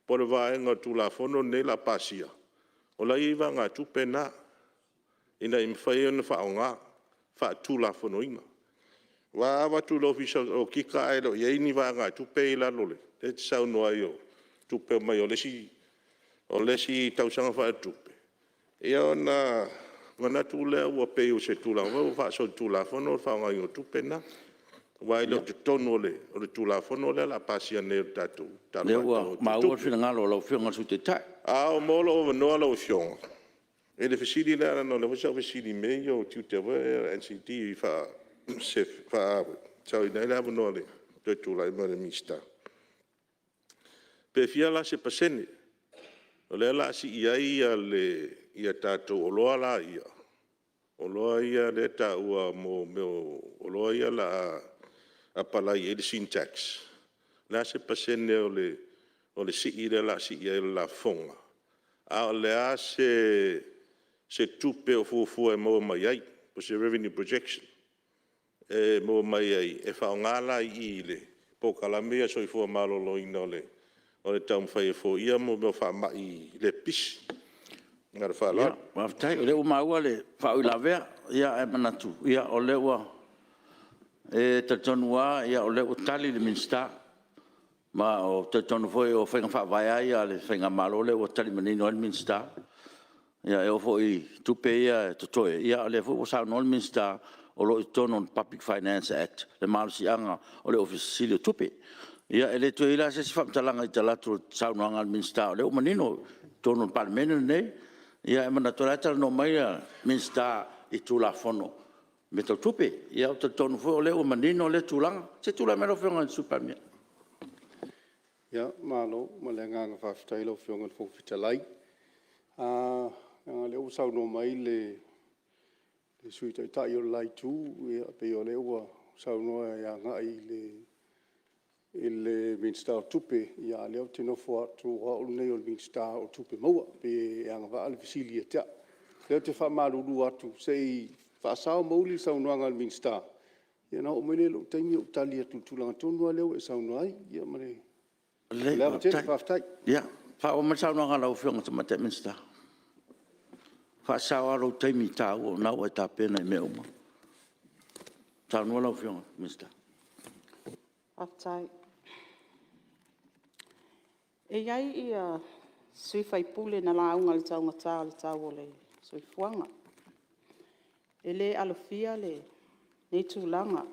po o le vaega o le Tulafono lenei o le a pasia, o la e i ai vaegatupe na, ina ia mafai ai ona faaaoga faatulafonoina. Aua a avatu i le Ofisa o le Okika ae le o i ai ni vaegatupe ia i lalo lea e te saunoa ai o tupe e aumai o le isi tausaga faaletupe, ia ona manatu lea ua pei o se tulaga foi lea ua faasolitulafono le faaaogaina o tupe na, aua e le o totonu o le Tulafono lea o le a pasia nei o le tatou Tala O lea Faatatau ua Autu o le maua le Tupe. finagalo o lau Afioga i le Sui Taitai. A o mo lou avanoa lau Afioga i le fesili lea leaga o lea foi sa ou fesili i mea ia o tiute foi ia o le NCD e faasaoina ai le avanoa o le toe tulai mai o le Minisita. Pe fia la se pasene o lea o le a sii ai tatou oloa la ia, oloa ia e taua mo mea o oloa ia o le a apalai i ai le sin tax. O le a se pasene o le sii lea o le a sii ai o le lafoga, a o le a se tupe o fuafua e maua mai ai, po o se revenue projection e maua mai ai e faaaoga la i i i le polokalame lea a le Soifua Maloloina o le taumafai e foia mea o faamai le pipisi. Ma le faaaloalo. Faafetai o lea ua maua le faauilavea, ae manatu o lea ua... E talitonu lava o lea ua tali le Minisita, ma ou te talitonu foi o faiga faavae lava ia a le faigamalo o lea ua tali manino ai le Minisita. E oo foi i tupe ia e totoe, o lea foi ua saunoa le Minisita, o lo o i totonu o le Public Finance Act le malosiaga o le Ofisa Sili o Tupe. Ia e le toe i ai la se isi faamatalaga i talaatu o le saunoaga a le Minisita o lea ua manino i totonu o le Palemene lenei. Ae manatu o la e talanoa mai le Minisita i Tulafono o mea tau tupe. Ia ou te talitonu foi o lea ua manino lea tulaga. Se i tulai mai lau Afioga i le Sui Palemia. Malo. Ma le agaga faafetai i lau Afioga i le Fofoga Fetalai. Leaga o lea ua saunoa mai le Sui Taitai o le la Itu, e pei o lea ua saunoa e agai i le Minisita o Tupe, a o lea ou te nofo atu o au lenei o le Minisita o Tupe Maua. Pe agavaa le fesili ia te au. O lea ou te faamalulu atu, se i faasao Mauli le saunoaga a le Minisita, ona oo mai lea i lou taimi ou tali atu i le tulaga tonu lava lea ua e saunoa ai. Ia ma le ava tele, faafetai. Lelei faafetai. Ia, faaauau mai le saunoaga a lau Afioga i le Tamaitai Minisita. Faasao lava lou taimi taua o lena ua e tapena i mea uma. Saunoa lau Afioga i le Minisita. Faafetai. E i ai sui usufono na lauga i le taugata o le tau o le soifuaga. E le alofia lenei tulaga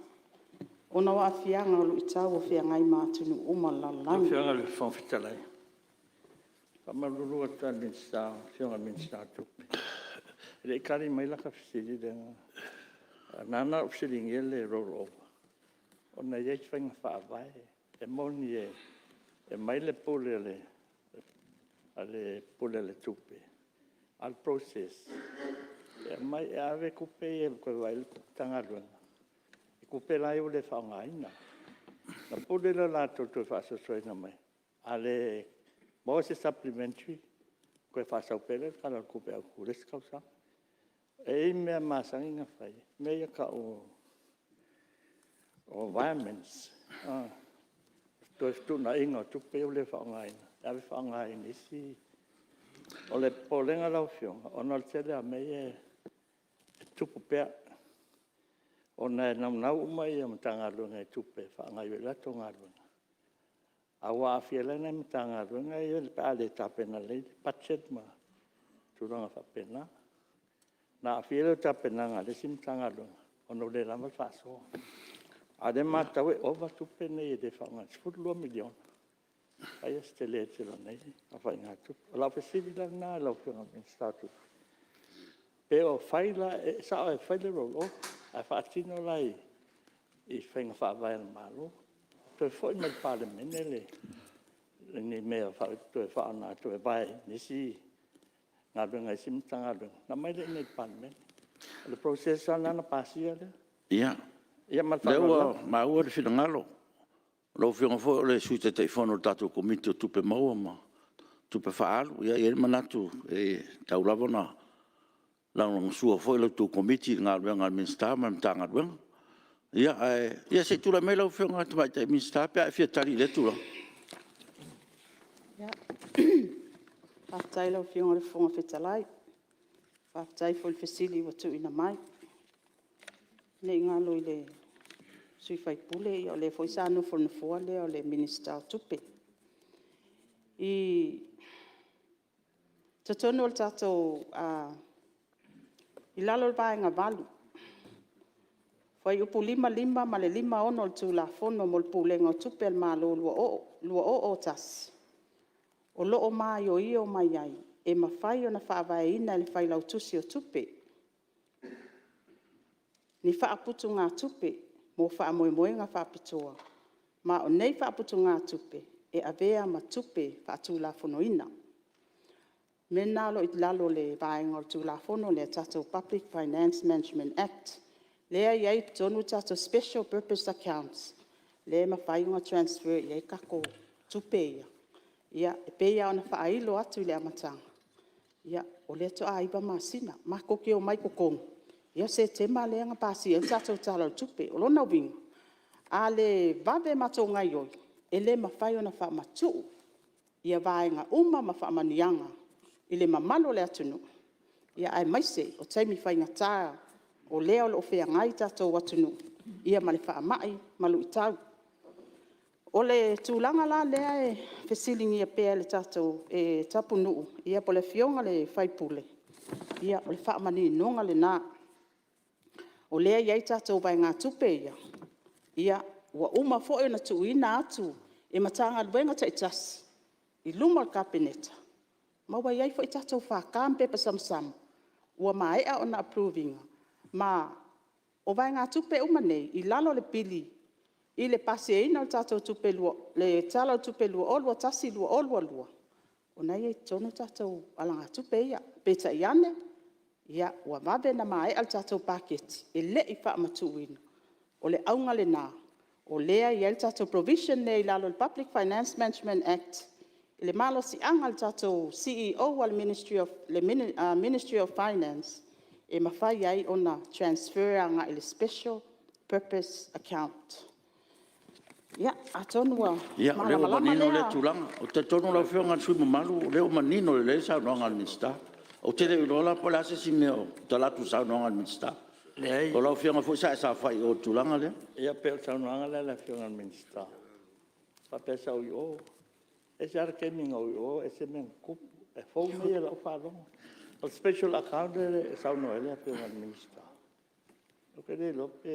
ona o aafiaga o luitau o feagai ma atunuu uma o le lalolagi. Lau Afioga i le Fofoga Fetalai, e faamalulu atu lava i le Afioga i le Minisita o Tupe, e le i tali mai lata fesili lea. Na ala ona ou fesiligia le roll over, ona e i ai faiga faavae. E moni e aumai le pule a le Pule o le Tupe, a o le process, e aumai, e ave tupe ia e toe vaai i ai le Matagaluega i tupe la ia ua le faaaogaina. Ona pule lea o latou i le toe faasoasoaina mai. A le maua se Supplementary, toe faasau pea lea i le Tala o le Tupe Autu i le isi tausaga. E i ai mea e masani ona fai, mea ia e tau o virements, toe fetuunaiga o tupe ia ua le faaaogaina, e ave faaaoga i nisi... O le popolega lau Afioga, ona o le tele lava o mea ia e tutupu pea, ona e naunau uma Matagaluega i tupe e faagaoioi ai a latou galuega, a ua aafia ai la nai Matagaluega ia pe a le tapena lelei budget ma tulaga faapena. Ona aafia ai lea o le tapenaga a le isi Matagaluega ona ua le lava le faasoa. A o lea e matau e ova tupe nei e le faaaogaina, e $12 miliona. Fai lava si tele tele o lenei aofaiga tupe. O lau fesili la lena i lau Afioga i le Minisita o Tupe, pe o fai la, e sao e fai le roll over, ae faatino la i faiga faavae a le Malo, toe foi mai i le Palemene ni mea e toe faaaoga e toe vire i nisi galuega a isi Matagaluega, ona aumai lea i inei i le Palemene. O le process lava lena na pasia lea. Ia, Ma le o lea faaaloalo ua lava. maua le finagalo, o lau Afioga foi o le Sui Taitaifono o le tatou Komiti o Tupe Maua ma Tupe Faaalu. E i ai le manatu e tatau lava ona lagolagosua foi la outou Komiti i le galuega a le Minisita ma le Matagaluega. Ia, ae se i tulai mai lau Afioga i le Tamaitai Minisita pe a e fia tali i lea tulaga. Faafetai i lau Afioga i le Fofoga Fetalai, faafetai foi i le fesili ua tuuina mai. Ne i galo i le sui usufono, o lea foi sa nofo i le nofoa lea o le Minisita o Tupe. I totonu o le tatou... i lalo o le Vaega 8, Fuaiupu 55 ma le 56 o le Tulafono mo le Pulega o Tupe a le Malo 2001, o lo o maioio mai ai, e mafai ona faavaeina e le Failautusi o Tupe ni faaputugatupe mo faamoemoega faapitoa, ma o nei faaputugatupe, e avea ma tupe faatulafonoina. O mea na o lo o i lalo o le vaega o le Tulafono lea, le tatou Public Finance Management Act, lea e i ai i totonu tatou special purpose accounts, lea e mafai ona transfer i ai tatou tupe ia. E pei lava ona faailo atu i le amataga, o lea faatoa 9 masina. Matou te omai i totonu ia Setema lea na pasia ai le tatou Tala o le Tupe. O lona uiga, a le vave matou gaoioi, e le mafai ona faamatuu ia vaega uma ma faamanuiaga i le mamalu o le atunuu, aemaise o taimi faigata o lea o lo o feagai le tatou atunuu ma le faamai ma luitau. O le tulaga la lea e fesiligia pea e Tapunuu po o le Afioga i le sui usufono, ia o le faamaninoga lena. O lea e i ai tatou vaegatupe ia, ua uma foi ona tuuina atu e Matagaluega taitasi i luma o le Kapeneta, ma ua i ai foi tatou FK ma pepa samasama ua maea ona approve ina. Ma o vaegatupe uma nei i lalo o le Pili i le pasiaina o le Tala o le Tupe 2021/2022, o lena e i ai i totonu tatou alagatupe ia. Peitai ane, ua vave ona maea le tatou paketi, e le i faamatuuina. O le auga lena o lea e i ai le tatou provision lea i lalo o le Public Finance Management Act i le malosiaga o le tatou CEO a le Ministry of Finance, e mafai ai ona transfer agai i le special purpose account. Ia, atonu ua malamalama lea. Ia, o lea ua manino lea tulaga. Ou te talitonu lau Afioga i le sui usufono mamalu, o lea ua manino lelei le saunoaga a le Minisita. Ou te le o iloa la po o le a se isi mea o tala atu i le saunoaga a le Minisita. Leai. O lau Afioga foi sa e saofai i o i le tulaga lea. Ia pei o le saunoaga lea a le Afioga i le Minisita faapea sa ou i o. E ese lava le taimi na ou i o ese mea na tutupu. E fou mea ia i lau faalogo. O le special account lea e saunoa ai le Afioga i le Minisita, ou te le iloa pe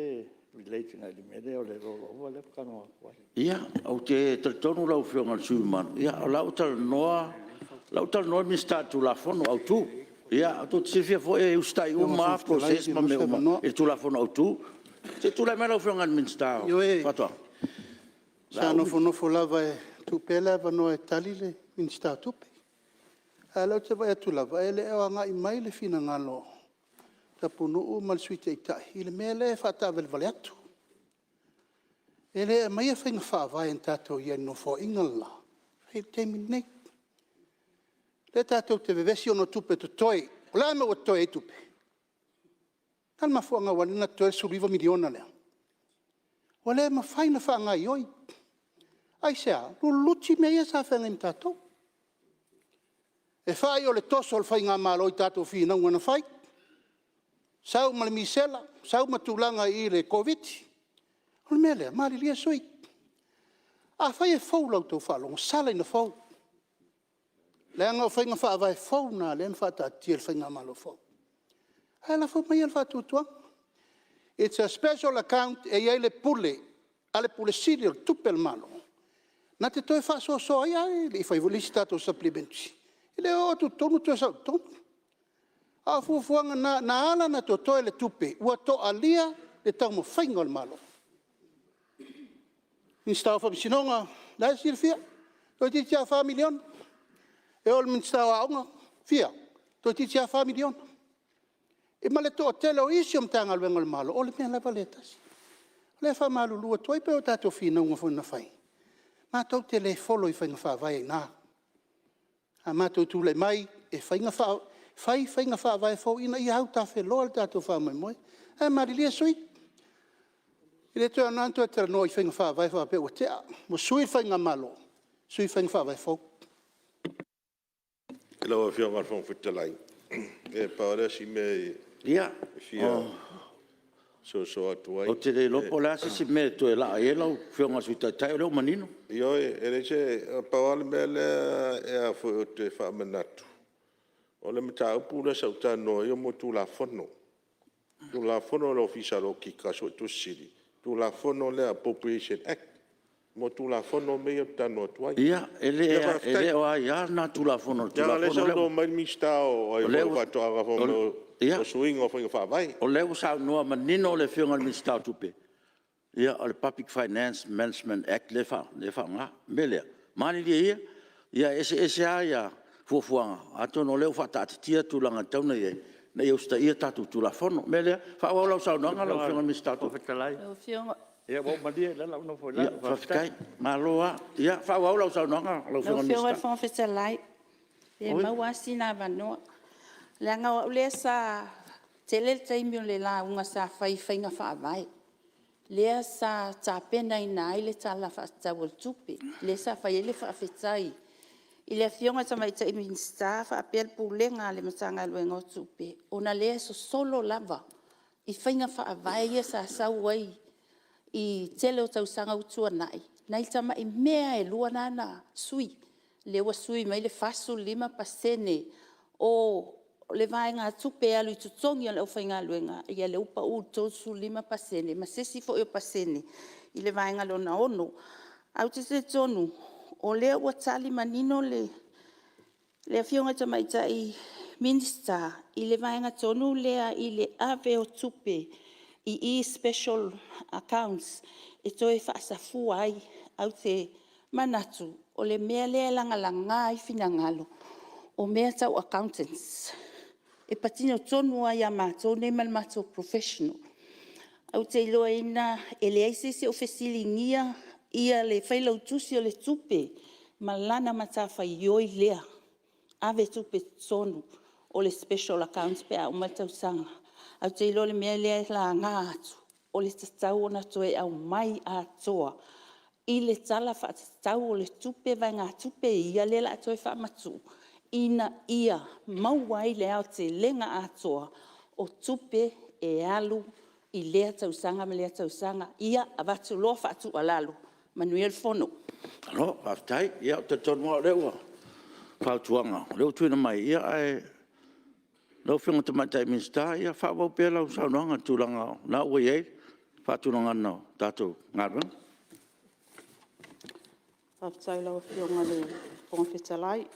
relate agai i le mea lea o le roll over lea ou te talanoa atu ai. Ia, ou te talitonu lau Afioga i le sui usufono mamalu, ia o la e ua talanoa le Minisita i le Tulafono Autu. Ia tou te silafia foi e usitai uma lava process ma mea uma i le Tulafono Autu. Se i tulai mai lau Afioga i le Minisita o Faatoaga. Ioe, sa nofonofo lava e tuu pea le avanoa e tali le Minisita o Tupe. A o lea ou te vaai atu lava, e le o agai mai le finagalo o Tapunuu ma le Sui Taitai i le mea lea e faataavalevale atu. E le aumaia faiga faavae na tatou i ai i le Nofoaiga le la e fai ai le taimi lenei. O lea tatou te vevesi ona o tupe totoe. O le a le mea ua totoe ai tupe? O le a le mafuaaga ua ala ai ona totoe le $19 miliona lea? Ua le mafai ona faagaoioi. Aisea? Luluti mea ia sa feagai ma tatou. E fai o le toso o le faigamalo i tatou finauga na fai, sau ma le misela, sau ma tulaga i le Koviti-19. O le mea lea, malilie sui usufono, afai e fou i la outou faalogo, sala ina fou, leaga o faiga faavae fou na o lea na faataatitia e le faigamalo fou. Ae lafo maia le faatuatuaga, it's a special account e i ai le pule a le Ofisa Sili o Tupe a le Malo na te toe faasoasoa ai, a e le i faia foi le isi tatou Supplementary, e le o atu i totonu toe sau i totonu. A o fuafuaga na, na ala ona totoe le tupe, ua toalia le taumafaiga o le Malo. Minisita o Faamasinoga, o la e silafia, toeitiiti lava $4 miliona. E oo i le Minisita o Aoga, fia? Toeitiiti lava $4 miliona. Ia ma le toatele o isi Matagaluega a le Malo, o le mea lava lea e tasi. O lea e faamalulu atu ai, pei o tatou finauga foi na fai, matou te le follow i faiga faavae a i ina. A matou tulai mai e fai faiga faavae fou ina ia autafeloa le tatou faamoemoe. Ae malilie sui usufono, e le toe aoga ona toe talanoa i faiga faavae faapea ua tea, ua sui le faigamalo, sui faiga faavae fou. Lau Afioga i le Fofoga Fetalai, ia pau lava lea o si mea e fia soso atu ai. Ou te le iloa po o le a se isi mea e toe laa i ai lau Afioga i le Sui Taitai o lea ua manino. Ioe, e leai se… na pau lava le mea lea ou te faamanatu, o le mataupu lea sa ou talanoa ai o mea o Tulafono, Tulafono a le Ofisa o le Okika Suetusi Sili, Tulafono lea Appropriation Act, mo Tulafono mea ia ou te talanoa atu ai. Ia, e le o aia lena Tulafono i le Tulafono lea. Leaga o lea e saunoa mai le Minisita o Faatoaga fai mai o suiga o faiga faavae. O lea ua saunoa manino le Afioga i le Minisita o Tupe, ia o le Public Finance Management Act lea e faaaoga. O le mea lea, malilie ia, e eseese lava fuafuaga, atonu o lea ua faataatitia tulaga e tatau ona i ai ina ia usitaia tatou Tulafono. O le mea lea, faaauau lau saunoaga lau Afioga i le Minisita o Tupe. Faafetai. Malo lava. Ia faaauau lau saunoaga lau Afioga i le Minisita. Lau Afioga i le Fofoga Fetalai, pe maua lava sina avanoa. Leaga o au lea sa tele le taimi o le lauga sa fai i faiga faavae, lea sa tapenaina ai le Tala Faatatau o le Tupe, lea sa fai ai le faafetai i le Afioga i le Tamaitai Minisita faapea le Pulega a le Matagaluega o Tupe, ona o lea e sosolo lava i faiga faavae ia sa sau ai i le tele o tausaga ua tuanai, nai tamai mea lava e lua lena na sui. Lea ua sui mai le 45% o le vaegatupe e alu i totogi o le aufaigaluega, ia lea ua pau i le 35% ma se isi foi o pasene i le vaega lona 6. Ae ou te talitonu o lea ua tali manino le Afioga i le Tamaitai Minisita i le vaega tonu lea i le ave o tupe i special accounts e toe faasafua ai. Ae ou te manatu o le mea lea e lagalaga ai finagalo, o mea tau accountants. E patino tonu lava ia matou nei ma le matou profession. Ou te iloaina e leai se isi o fesiligia le Failautusi o le Tupe ma lana matafaioi lea, ave tupe i totonu o le special accounts pe a uma le tausaga. Ae ou te iloa o le mea lea e laga atu, o le tatau ona toe aumai atoa i le Tala Faatatau o le Tupe vaegatupe ia lea o le a toe faamatuu ina ia maua ai le aotelega atoa o tupe e alu i lea tausaga ma lea tausaga. Ia avatu loa faatuualalo, manuia le Fono. Malo faafetai. Ia ou te talitonu lava o lea ua fautuaga o lea ua tuuina mai, ae lau Afioga i le Tamaitai Minisita, ia faaauau pea lau saunoaga i le tulaga o lena ua i ai le faatulagaga o tatou galuega. Faafetai i lau Afioga i le Fofoga Fetalai,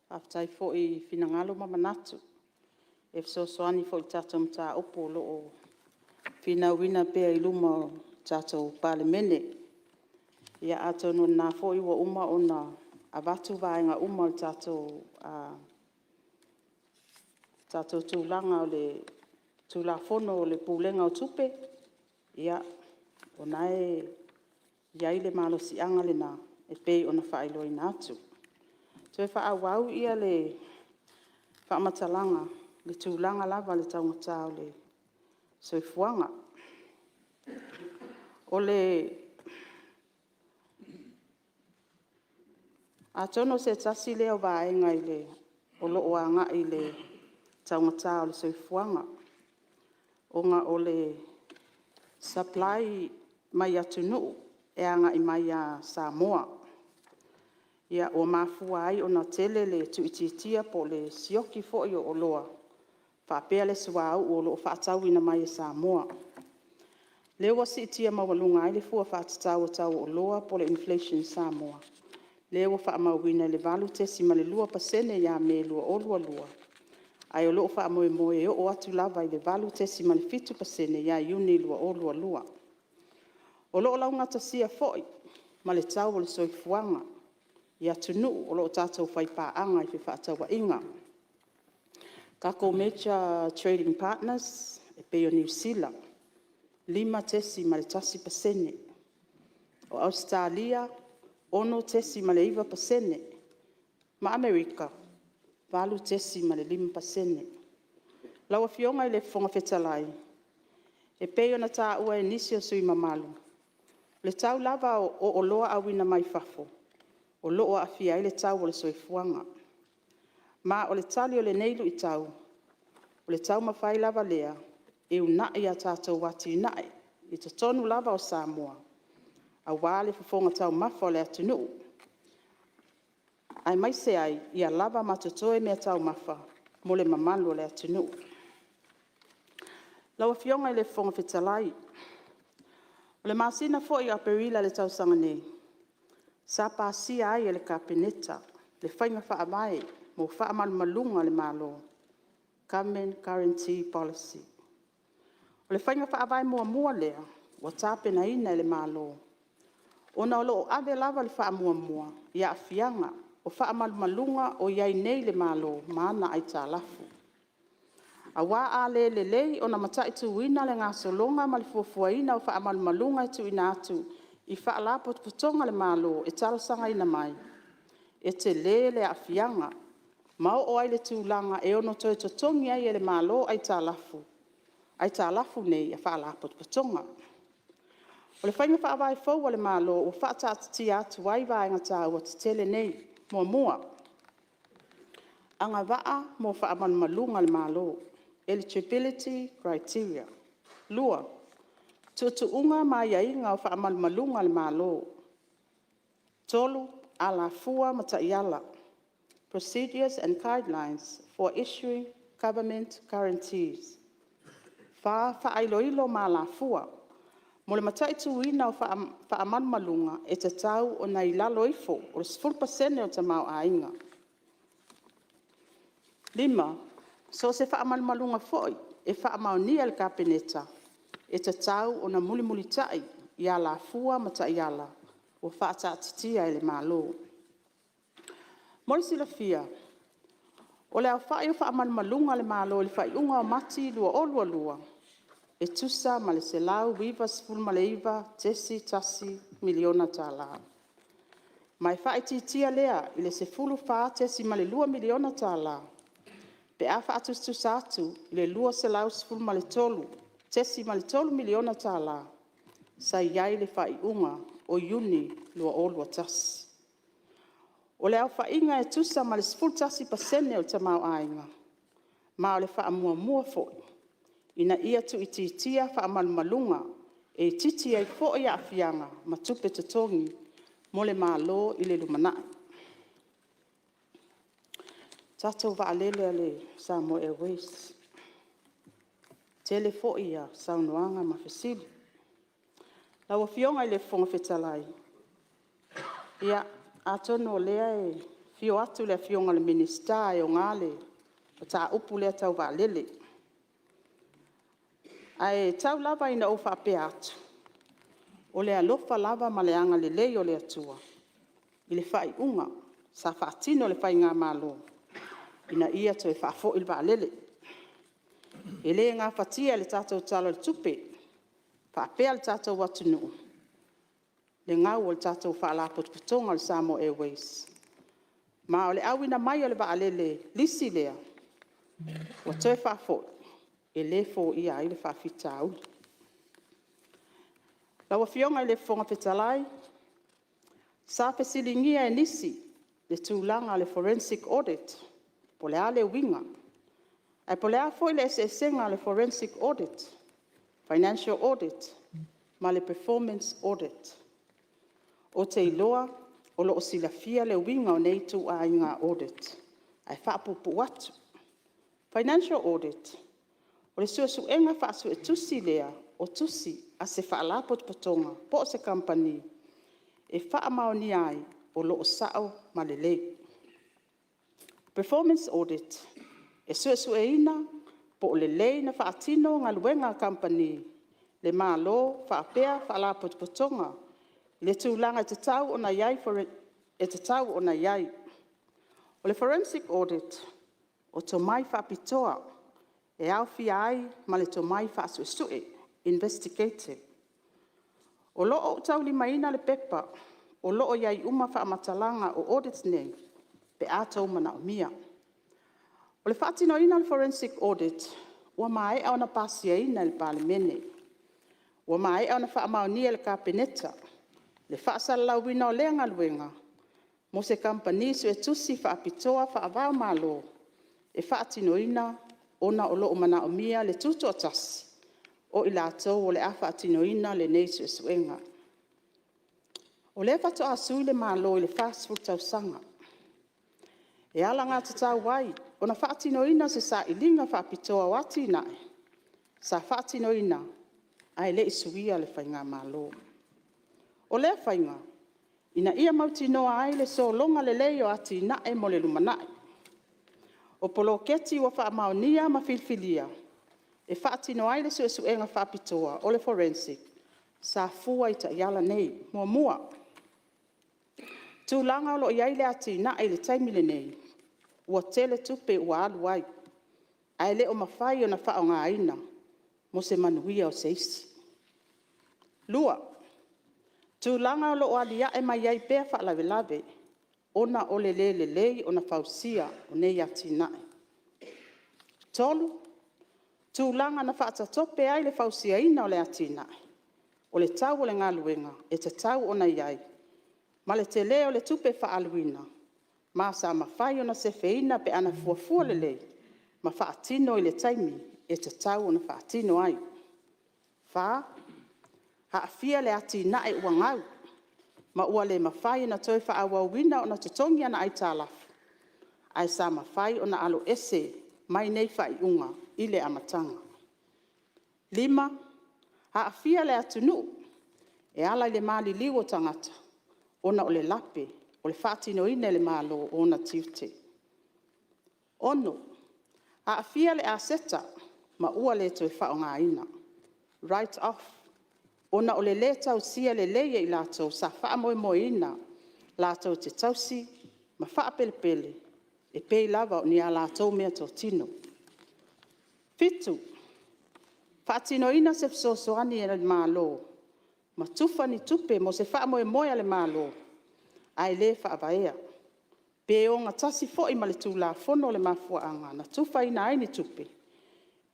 faafetai foi i finagalo ma manatu e fesoasoani foi i le tatou mataupu o lo o finauina pea i luma o le tatou Palemene. Ia atonu o lena foi ua uma ona avatu vaega uma o le tatou tulaga o le Tulafono o le Pulega o Tupe, ia o lena e i ai le malosiaga lena e pei ona faailoaina atu. Toe faaauau le faamatalaga i le tulaga lava i le taugata o le soifuaga. Atonu o se tasi lea o vaega o lo o agai i le taugata o le soifuaga, ona o le supply mai atunuu e agai mai ia Samoa. Ua mafua ai ona tele le tuuitiitia po o le sioki foi o oloa faapea le suauu o lo o faatauina mai e Samoa. O lea ua siitia maualuga ai le fua faatatau o le tau o oloa po o le inflation i Samoa, lea ua faamauina i le 8.2% ia Me 2022, ae o lo o faamoemoe e oo atu lava i le 8.7% ia Iuni 2022. O lo o laugatasia foi ma le tau o le soifuaga i atunuu o lo o tatou faipaaga i fefaatauaiga. Tatou major trading partners e pei o Niu Sila, 5.1%. O Ausetalia, 6.9% ma Amerika, 8.5%. Lau Afioga i le Fofoga Fetalai, e pei ona taua e nisi o sui usufono mamalu, o le tau lava o oloa auina mai fafo, o lo o aafia ai le tau o le soifuaga. Ma o le tali o lenei luitau, o le taumafai lava lea e uunai a tatou atinae i totonu lava o Samoa, aua le fofoga taumafa o le atunuu, aemaise ai ia lava ma totoe meataumafa mo le mamalu o le atunuu. Lau Afioga i le Fofoga Fetalai, o le masina foi o Aperila i le tausaga nei, sa pasia ai e le Kapeneta le Faiga Faavae mo faamalumaluga a le Malo, Government Guarantee Policy. O le faiga faavae muamua lea ua tapenaina e le Malo, ona o lo o ave lava le faamuamua i aafiaga o faamalumaluga o i ai nei le Malo ma ana aitalafu. Aua a le lelei ona mataituina le gasologa ma le fuafuaina o faamalumaluga e tuuina atu i Faalapotopotoga a le Malo e talosagaina mai, e tele le aafiaga ma oo ai i le tulaga e ono toe totogi ai e le Malo aitalafu nei a Faalapotopotoga. O le Faiga Faavae fou a le Malo ua faataatitia atu ai vaega taua tetele nei. 1. Agavaa mo faamalumaluga a le Malo, eligibility criteria. 2. Tuutuuga ma aiaiga o faamalumaluga a le Malo. 3. Alafua ma taiala, procedures and guidelines for issuing Government Guarantees. 4. Faailoilo ma alafua mo le mataituina o faamalumaluga e tatau ona i lalo ifo o le 10% o le tamaoaiga. 5. So o se faamalumaluga foi e faamaonia e le Kapeneta, e tatau ona mulimulitai i alafua ma taiala ua faataatitia e le Malo. Mo le silafia, o le aofai o faamalumaluga a le Malo i le faaiuga o Mati 2022, e tusa ma le $199.1 miliona. Ma e faaitiitia lea i le $14.2 miliona pe a faatusatusa atu i le $213.3 miliona sa i ai i le faaiuga o Iuni 2021. O le aofaiga e tusa ma le 11% o le tamaoaiga, ma o le faamuamua foi ina ia tuuitiitia faamalumaluga e itiiti ai foi aafiaga ma tupe totogi mo le Malo i le lumanai. O le tatou vaalele a le Samoa Airways, e tele foi saunoaga ma fesili. Lau Afioga i le Fofoga Fetalai, atonu o lea e afio atu le Afioga i le Minisita e ana le mataupu lea tau vaalele. Ae tau lava ina ou faapea atu, o le alofa lava ma le agalelei o le Atua i le faaiuga sa faatino e le faigamalo ina ia toe faafoi le vaalele. E le gafatia e le tatou Tala o le Tupe faapea le tatou atunuu le gau o le tatou Faalapotopotoga o le Samoa Airways. Ma o le auina mai o le vaalele lisi lea ua toe faafoi, e le foia ai le faafitauli. Lau Afioga i le Fofoga Fetalai, sa fesiligia e nisi le tulaga o le Forensic Audit po o le a le uiga? Ae po o le a foi le eseesega o le Forensic Audit, Financial Audit ma le Performance Audit. Ou te iloa o lo o silafia le uiga o nei ituaiga audit, ae faapuupuu atu. Financial Audit, o le suesuega faasuetusi lea o tusi a se Faalapotopotoga po o se Kamupani e faamaonia ai, o lo o sao ma lelei. Performance Audit, e suesueina po o lelei ona faatino galuega a Kamupani, le Malo faapea Faalapotopotoga i le tulaga e tatau ona i ai. O le Forensic Audit, o tomai faapitoa e aofia ai ma le tomai faasuesue, investigated. O lo o ou taulimaina le pepa o lo o i ai uma faamatalaga o audits nei pe a outou manaomia. O le faatinoina o le Forensic Audit, ua maea ona pasiaina e le Palemene. Ua maea ona faamaonia e le Kapeneta le faasalalauina o lea galuega mo se Kamupani Suetusi faapitoa faava-o-Malo e faatinoina, ona o lo o manaomia le tutoatasi o i latou o le a faatinoina lenei suesuega. O lea faatoa sui le Malo i le 40 tausaga, e alagatatau ai ona faatinoina se sailiga faapitoa o atinae sa faatinoina ae le i suia le faigamalo. O lea faiga, ina ia mautinoa ai le sologa lelei o atinae mo le lumanai. O poloketi ua faamaonia ma filifilia e faatino ai le suesuega faapitoa o le forensic, sa fua i taiala nei. Muamua, tulaga o lo o i ai le atinae i le taimi lenei, ua tele tupe ua alu ai, ae le o mafai ona faaaogaina mo se manuia o se isi. Lua, tulaga o lo o aliae mai ai pea faalavelave ona o le le lelei ona fausia o nei atinae. Tolu, tulaga na faatatope ai le fausiaina o le atinae, o le tau o le galuega e tatau ona i ai ma le tele o le tupe faaaluina, ma sa mafai ona sefeina pe ana fuafua lelei ma faatino i le taimi e tatau ona faatino ai. Fa, aafia le atinae ua gau ma ua le mafai ona toe faaauauina ona totogi ana aitalafu, ae sa mafai ona aloese mai nei faaiuga i le amataga. Lima, aafia le atunuu e ala i le maliliu o tagata ona o le lape o le faatinoina e le Malo o ona tiute. Aafia le aseta ma ua le toe faaaogaina, write off, ona o le le tausua lelei e i latou sa faamoemoeina latou te tausi ma faapelepele e pei lava o ni a latou meatotino. Faatinoina se fesoasoani a le Malo ma tufa ni tupe mo se faamoemoe a le Malo ae le faavaea, pe ogatasi foi ma le Tulafono le mafuaaga na tufaina ai ni tupe,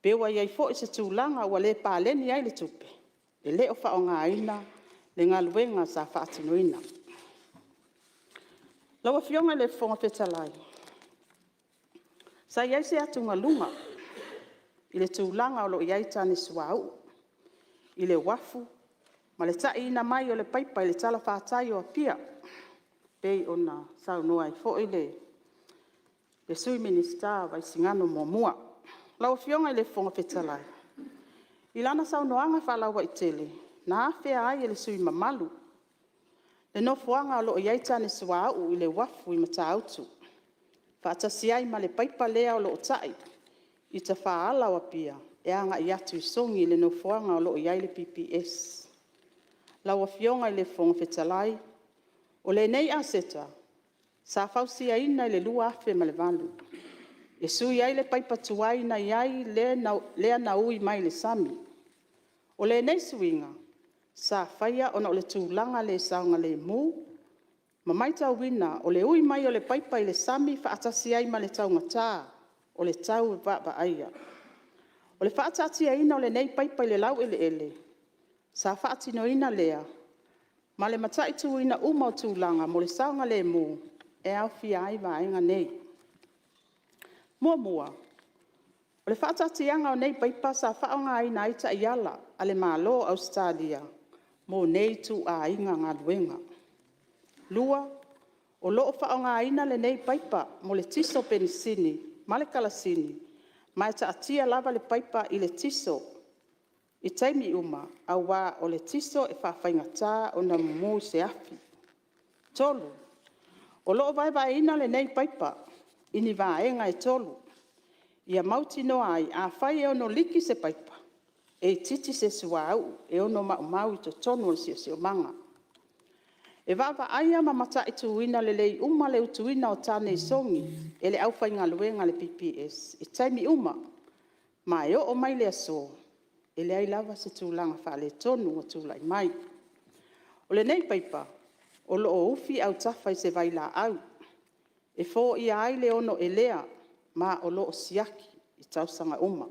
pe ua i ai foi se tulaga ua le paleni ai le tupe, e le o faaaogaina le galuega sa faatinoina. Lau Afioga i le Fofoga Fetalai, sa i ai se atugaluga i le tulaga o lo o i ai tane suauu i le uafu ma le taiina mai o le paipa i le talafatai o Apia, e pei ona saunoa ai foi le Sui Minisita o Vaisigano 1. Lau Afioga i le Fofoga Fetalai, i lana saunoaga faalauaitele, na afea ai e le sui usufono mamalu le nofoaga o lo o i ai tane suauu i le uafu i Matautu, faatasi ai ma le paipa lea o lo o tai i tafaala o Apia e agai atu i Sogi i le nofoaga o lo o i ai le PPS. Lau Afioga i le Fofoga Fetalai, o lenei aseta, sa fausiaina i le 2008, e sui ai le paipa tuai na i ai lea na ui mai i le sami. O lenei suiga, sa faia ona o le tulaga le saogalemu, ma matauina o le ui mai o le paipa i le sami faatasi ai ma le taugata o le tau vaavaaia. O le faataatiaina o lenei paipa i le laueleele, sa faatinoina lea ma le mataituina uma o tulaga mo le saogalemu, e aofia ai vaega nei. Muamua, o le faataatiaga o nei paipa sa faaaogaina ai taiala a le Malo o Ausetalia mo nei ituaiga galuega. Lua, o lo o faaaogaina lenei paipa mo le tiso, penisini ma le karasini, ma e taatia lava le paipa i le tiso i taimi uma, aua o le tiso e faafaigata ona mumu se afi. Tolu, o lo o vaevaeina lenei paipa i ni vaega e 3, ia mautinoa ai, afai e ono liki se paipa, e itiiti se suauu e ono maumau i totonu o le siosiomaga. E vaavaaia ma mataituina lelei uma le utuina o tane i Sogi e le aufaigaluega a le PPS i taimi uma. Ma e oo mai i le aso, e leai lava se tulaga faaletonu o tulai mai. O lenei paipa, o lo o ufi autafa i se vailaau, e foia ai le ono elea, ma o lo o siaki i tausaga uma.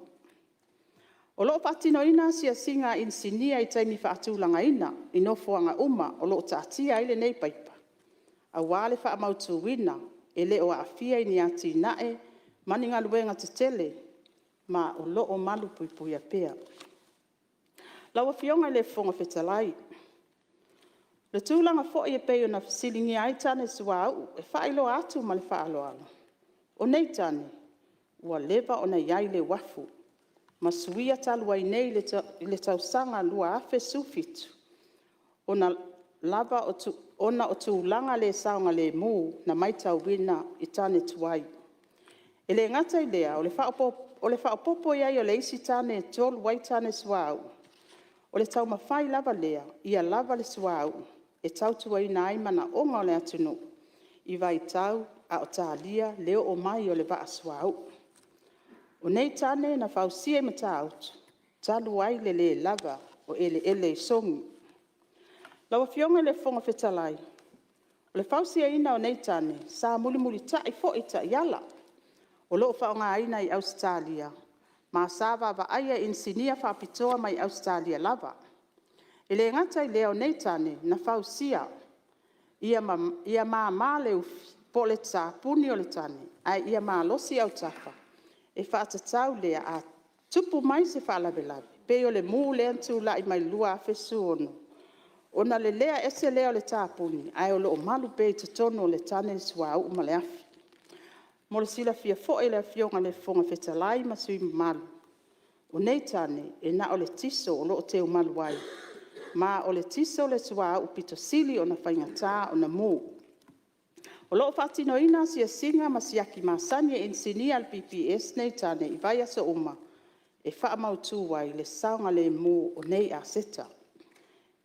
O lo o faatinoina asiasiga a inisinia i taimi faatulagaina i nofoaga uma o lo o taatia ai lenei paipa, aua le faamautuina e le o aafia i ni atinae ma ni galuega tetele, ma o lo o malupuipuia pea. Lau Afioga i le Fofoga Fetalai, o le tulaga foi e pei ona fesiligia ai tane suauu, e faailoa atu ma le faaaloalo, o nei tane, ua leva ona i ai i le uafu, ma suia talu ai nei i le tausaga 2017, ona o tulaga le saogalemu na matauina i tane tuai. E le gata i lea, o le faaopoopo i ai o le isi tane e 3 ai tane suauu, o le taumafai lava lea ia lava le suauu e tautuaina ai manaoga o le atunuu i vaitau a o talia le oo mai o le vaa suauu. O nei tane na fausia i Matautu talu ai le le lava o eleele i Sogi. Lau Afioga i le Fofoga Fetalai, o le fausiaina o nei tane, sa mulimulitai foi i taiala o lo o faaaogaina i Ausetalia, ma sa vaavaaia e inisinia faapitoa mai Ausetalia lava. E le gata i lea o nei tane na fausia, ia mama le ufi po o le tapuni o le tane, ae ia malosi autafa e faatatau lea, a tupu mai se faalavelave, e pei o le mu lea na tulai mai i le 2016, ona lelea ese lea o le tapuni, ae o lo o malu pea i totonu o le tane le suauu ma le afi. Mo le silafia foi e le Afioga i le Fofoga Fetalai ma sui usufono mamalu, o nei tane, e na o le tiso o lo o teumalu ai, ma o le tiso le suauu e pito sili ona faigata ona mu. O lo o faatinoina asiasiga ma siaki masani e inisinia a le PPS nei tane i vaiaso uma, e faamautu ai le saogalemu o nei aseta.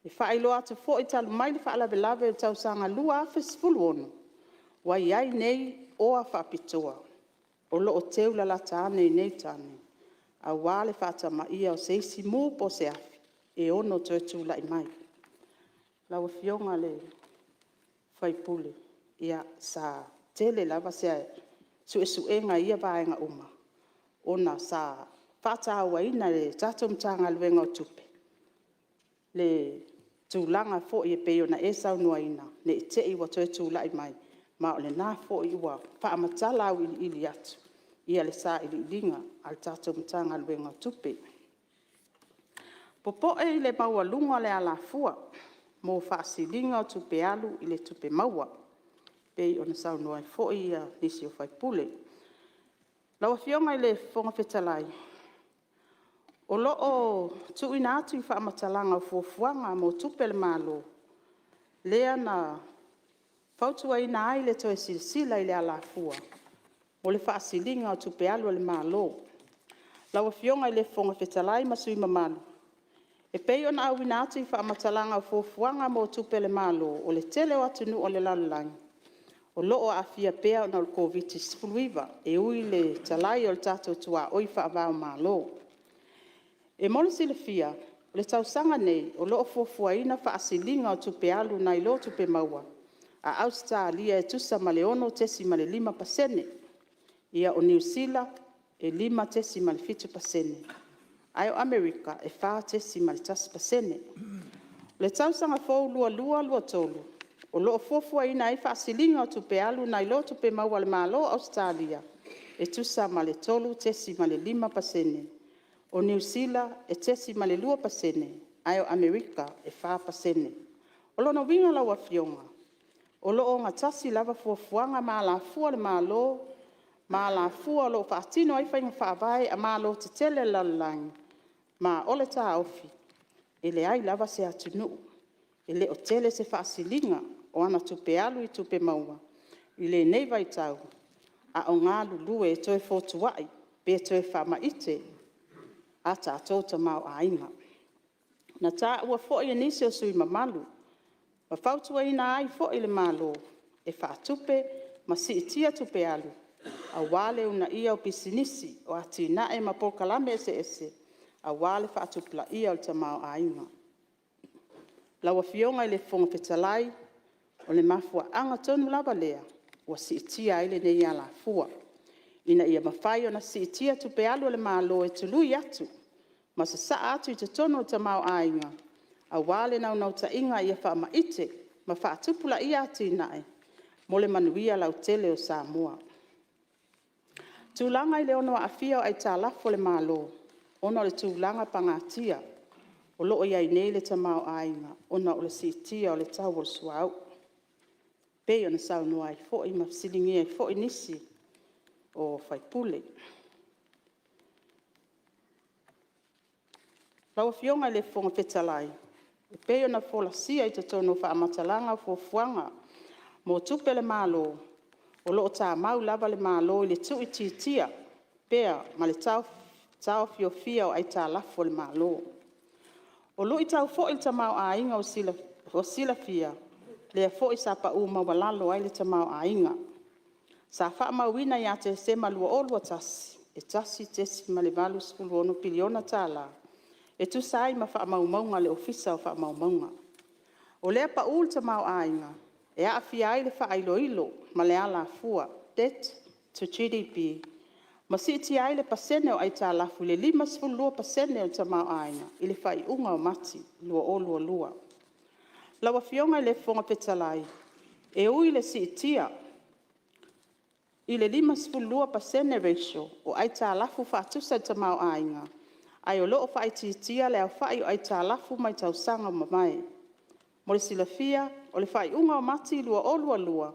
E faailoa atu foi talu mai le faalavelave i le tausaga 2016, ua i ai nei oa faapitoa o lo o teu lalata ane i nei tane, aua le faatamaia o se isi mu po o se afi e ono toe tulai mai. Lau Afioga i le sui usufono, sa tele lava se suesuega i ia vaega uma, ona sa faatauaina e le tatou Matagaluega o Tupe le tulaga foi e pei ona e saunoaina, ne i te i ua toe tulai mai. Ma o lena foi ua faamatala auiliili atu ia le sailiiliga a le tatou Matagaluega o Tupe. Popoe i le maualuga o le alafua mo faasiliga o tupe alu i le tupe maua, e pei ona saunoa ai foi nisi o sui usufono. Lau Afioga i le Fofoga Fetalai, o lo o tuuina atu i faamatalaga o fuafuaga mo tupe a le Malo, lea na fautuaina ai le toe silasila i le alafua mo le faasiliga o tupe alu a le Malo. Lau Afioga i le Fofoga Fetalai ma sui usufono mamalu, e pei ona auina atu i faamatalaga o fuafuaga mo tupe a le Malo, o le tele o atunuu o le lalolagi, o lo o aafia pea ona o le Koviti-19, e ui i le tatala o tatou tuaoi faava-o-Malo. E mo le silafia, o le tausaga lenei, o lo o fuafuaina faasiliga o tupe alu na i lo tupe maua a Ausetalia e tusa ma le 6.5%. O Niu Sila e 5.7%, a o Amerika e 4.1%. O le tausaga fou 2022/2023, o lo o fuafuaina ai faasiliga o tupe alu na i lo tupe maua a le Malo o Ausetalia, e tusa ma le 3.5%. O Niu Sila e 0.2% ae o Amerika e 4%. O lona uiga lau afioga, o lo o ogatasi lava fuafuaga ma alafua a le Malo ma alafua o lo o faatino ai faiga faavae a Malo tetele a le lalolagi. Ma o le taofi, e leai lava se atunuu e le o tele se faasiliga o ana tupe alu i tupe maua i lenei vaitau, a o galulue e toe fotuai pe toe faamaite a tatou tamaoaiga. Na taua foi e nisi o sui usufono mamalu, ma fautuaina ai foi le Malo e faatupe ma siitia tupe alu, aua le uunaia o pisinisi, o atinae ma polokalame eseese aua le faatupulaia o le tamaoaiga. Lau Afioga i le Fofoga Fetalai, o le mafuaaga tonu lava lea ua siitia ai lenei alafua, ina ia mafai ona siitia tupe alu a le Malo e tului atu ma sasaa atu i totonu o le tamaoaiga, aua le naunautaiga ia faamaite ma faatupulaia atinae mo le manuia lautele o Samoa. Tulaga i le ono aafia o aitalafu a le Malo ona o le tulaga pagatia o lo o i ai nei le tamaoaiga ona o le siitia o le tau o le suauu, e pei ona saunoa ai foi ma fesiligia ai foi nisi o sui usufono. Lau Afioga i le Fofoga Fetalai, e pei ona folasia i totonu o faamatalaga o fuafuaga mo tupe a le Malo, o lo o tamau lava le Malo i le tuuitiitia pea ma le taofiofia o aitalafu a le Malo. O luitau foi i le tamaoaiga ua silafia, lea foi sa pau maualalo ai le tamaoaiga. Sa faamauina ia Tesema 2021, e $1.86 piliona e tusa ai ma faamaumauga a le Ofisa o Faamaumauga. O lea pau o le tamaoaiga, e aafia ai le faailoilo ma le alafua, debt to GDP ma siitia ai le pasene o aitalafu i le 52% o le tamaoaiga i le faaiuga o Mati 2022. Lau Afioga i le Fofoga Fetalai, e ui i le siitia i le 52% ratio o aitalafu faatusa i le tamaoaiga, ae o lo o faaitiitia le aofai o aitalafu mai tausaga ua mavae. Mo le silafia o le faaiuga o Mati 2022,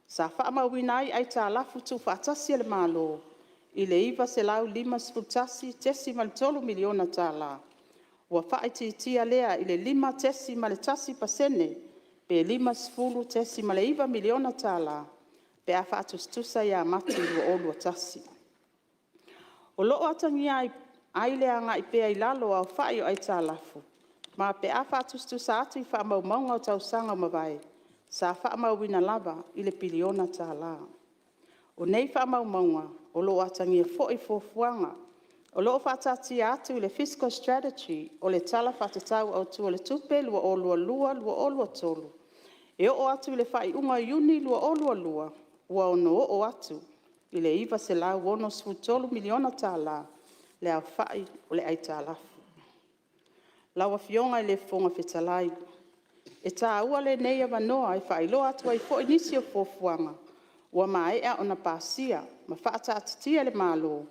sa faamauina ai aitalafu tuufaatasi a le Malo i le $951.3 miliona. Ua faaitiitia lea i le 5.1% pe $50.9 miliona pe a faatusatusa ia Mati 2021. O lo o atagia ai le agai pea i lalo o aofai o aitalafu ma pe a faatusatusa atu i faamaumauga o tausaga ua mavae, sa faamauina lava i le piliona tala. O nei faamaumauga o lo o atagia foi fuafuaga o lo o faataatia atu i le fiscal strategy o le Tala Faatatau Autu o le Tupe 2022/2023, e oo atu i le faaiuga o Iuni 2022, ua ono oo atu i le $963 miliona le aofai o le aitalafu. Lau Afioga i le Fofoga Fetalai, e taua lenei avanoa e faailoa atu ai foi nisi o fuafuaga Ua maea ona pasia ma faataatitia e le Malo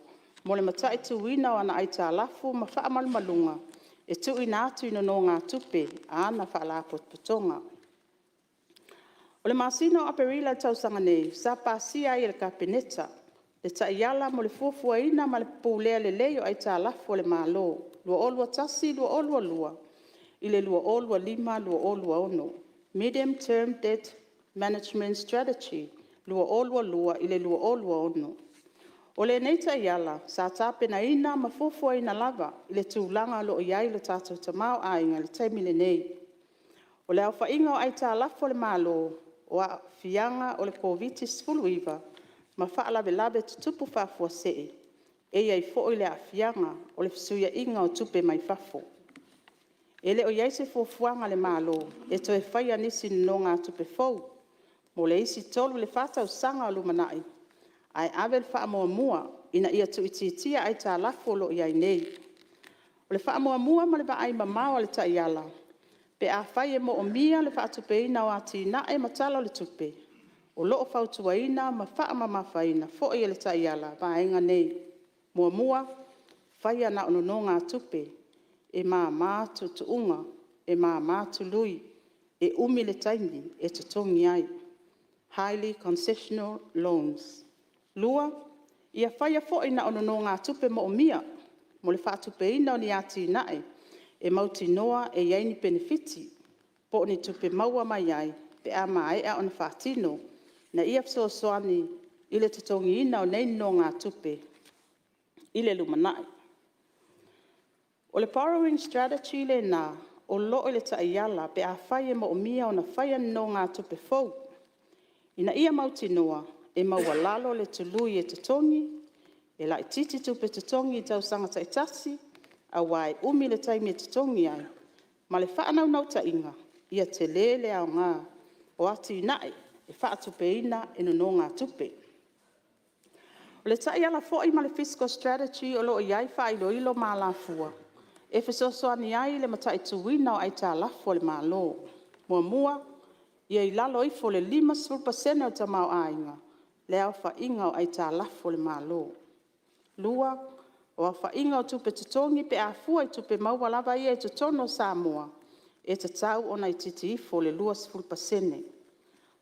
mo le mataituina o ana aitalafu ma faamalumaluga e tuuina atu i nonogatupe a ana Faalapotopotoga. O le masina o Aperila i le tausaga nei, sa pasia ai e le Kapeneta le taiala mo le fuafuaina ma le pulea lelei o aitalafu a le Malo 2021/2022 i le 2025/2026, Medium Term Debt Management Strategy 2022-2026. O lenei taiala sa tapenaina ma fuafuaina lava i le tulaga o lo o i ai le tatou tamaoaiga i le taimi lenei. O le aofaiga o aitalafu a le Malo, o aafiaga o le Koviti-19 ma faalavelave tutupu faafuasei, e i ai foi le aafiaga o le fesuiaiga o tupe mai fafo. E le o i ai se fuafuaga a le Malo e toe faia nisi nonogatupe fou mo le isi 3 i le 4 tausaga o lumanai, ae ave le faamuamua ina ia tuuitiitia aitalafu o lo o i ai nei. O le faamuamua ma le vaai mamao a le taiala, pe afai e manaomia le faatupeina o atinae ma Tala o le Tupe, o lo o fautuaina ma faamamafaina foi e le taiala vaega nei. 1. Faia na o nonogatupe e mama tuutuuga, e mama tului, e umi le taimi e totogi ai, highly concessional loans. 2. Ia faia foi na o nonogatupe manaomia mo le faatupeina o ni atinae e mautinoa e i ai ni penefiti po o ni tupe maua mai ai pe a maea ona faatino, ina ia fesoasoani i le totogiina o nei nonogatupe i le lumanai. O le borrowing strategy lena o lo o i le taiala pe afai e manaomia ona faia ni nonogatupe fou, ina ia mautinoa e maualalo le tului e totogi, e laitiiti tupe totogi i tausaga taitasi, aua e umi le taimi e totogi ai, ma le faanaunautaiga, ia tele le aoga o atinae e faatupeina e nonogatupe. O le taiala foi ma le fiscal strategy o lo o i ai faailoilo ma alafua e fesoasoani ai i le mataituina o aitalafu a le Malo. 1. Ia i lalo ifo o le 50% o le tamaoaiga le aofaiga o aitalafu a le Malo. 2. O aofaiga o tupe totogi pe a fua i tupe maua lava ia i totonu o Samoa, e tatau ona itiiti ifo i le 20%.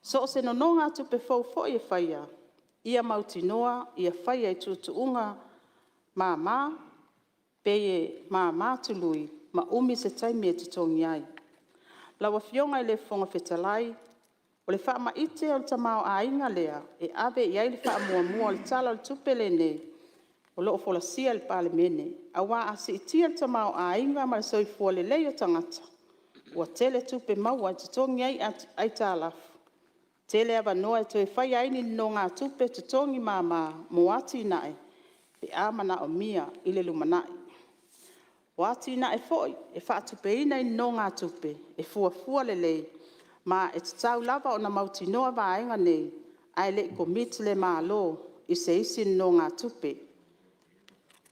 So o se nonogatupe fou foi e faia, ia mautinoa ia faia i tuutuuga mama, pei e mama tului ma umi se taimi e totogi ai. Lau Afioga i le Fofoga Fetalai, o le faamaite o le tamaoaiga lea e ave i ai le faamuamua o le Tala o le Tupe lenei o lo o folasia i le Palemene, aua a siitia le tamaoaiga ma le soifua lelei o tagata, ua tele tupe maua e totogi ai aitalafu, tele avanoa e toe faia ai ni nonogatupe totogi mama mo atinae pe a manaomia i le lumanai. O atinae foi e faatupeina i nonogatupe, e fuafua lelei ma e tatau lava ona mautinoa vaega nei, ae le i commit le Malo i se isi nonogatupe.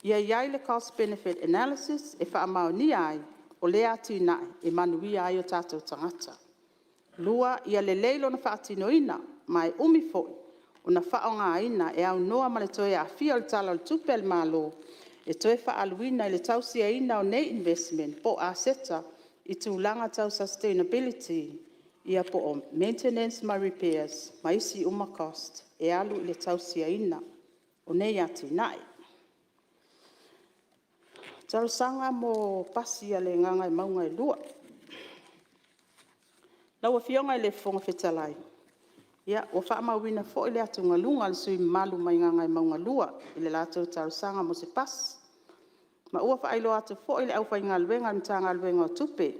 Ia i ai le cost benefit analysis e faamaonia ai, o lea atinae e manuia ai o tatou tagata. 2. Ia lelei lona faatinoina, ma e umi foi ona faaaogaina e aunoa ma le toe aafia o le Tala o le Tupe a le Malo, e toe faaaluina i le tausaiaina o nei investment po o aseta i tulaga tau sustainability po o maintenance ma repairs ma isi uma cost e alu i le tausaiaina o nei atinae. Talosaga mo pasi a le Gagaemauga 2. Lau Afioga i le Fofoga Fetalai, ua faamauina foi le atugaluga a le sui usufono mamalu mai Gagaemauga 2 i le latou talosaga mo se pasi. Ma ua faailoa atu foi i le aufaigaluega a le Matagaluega o Tupe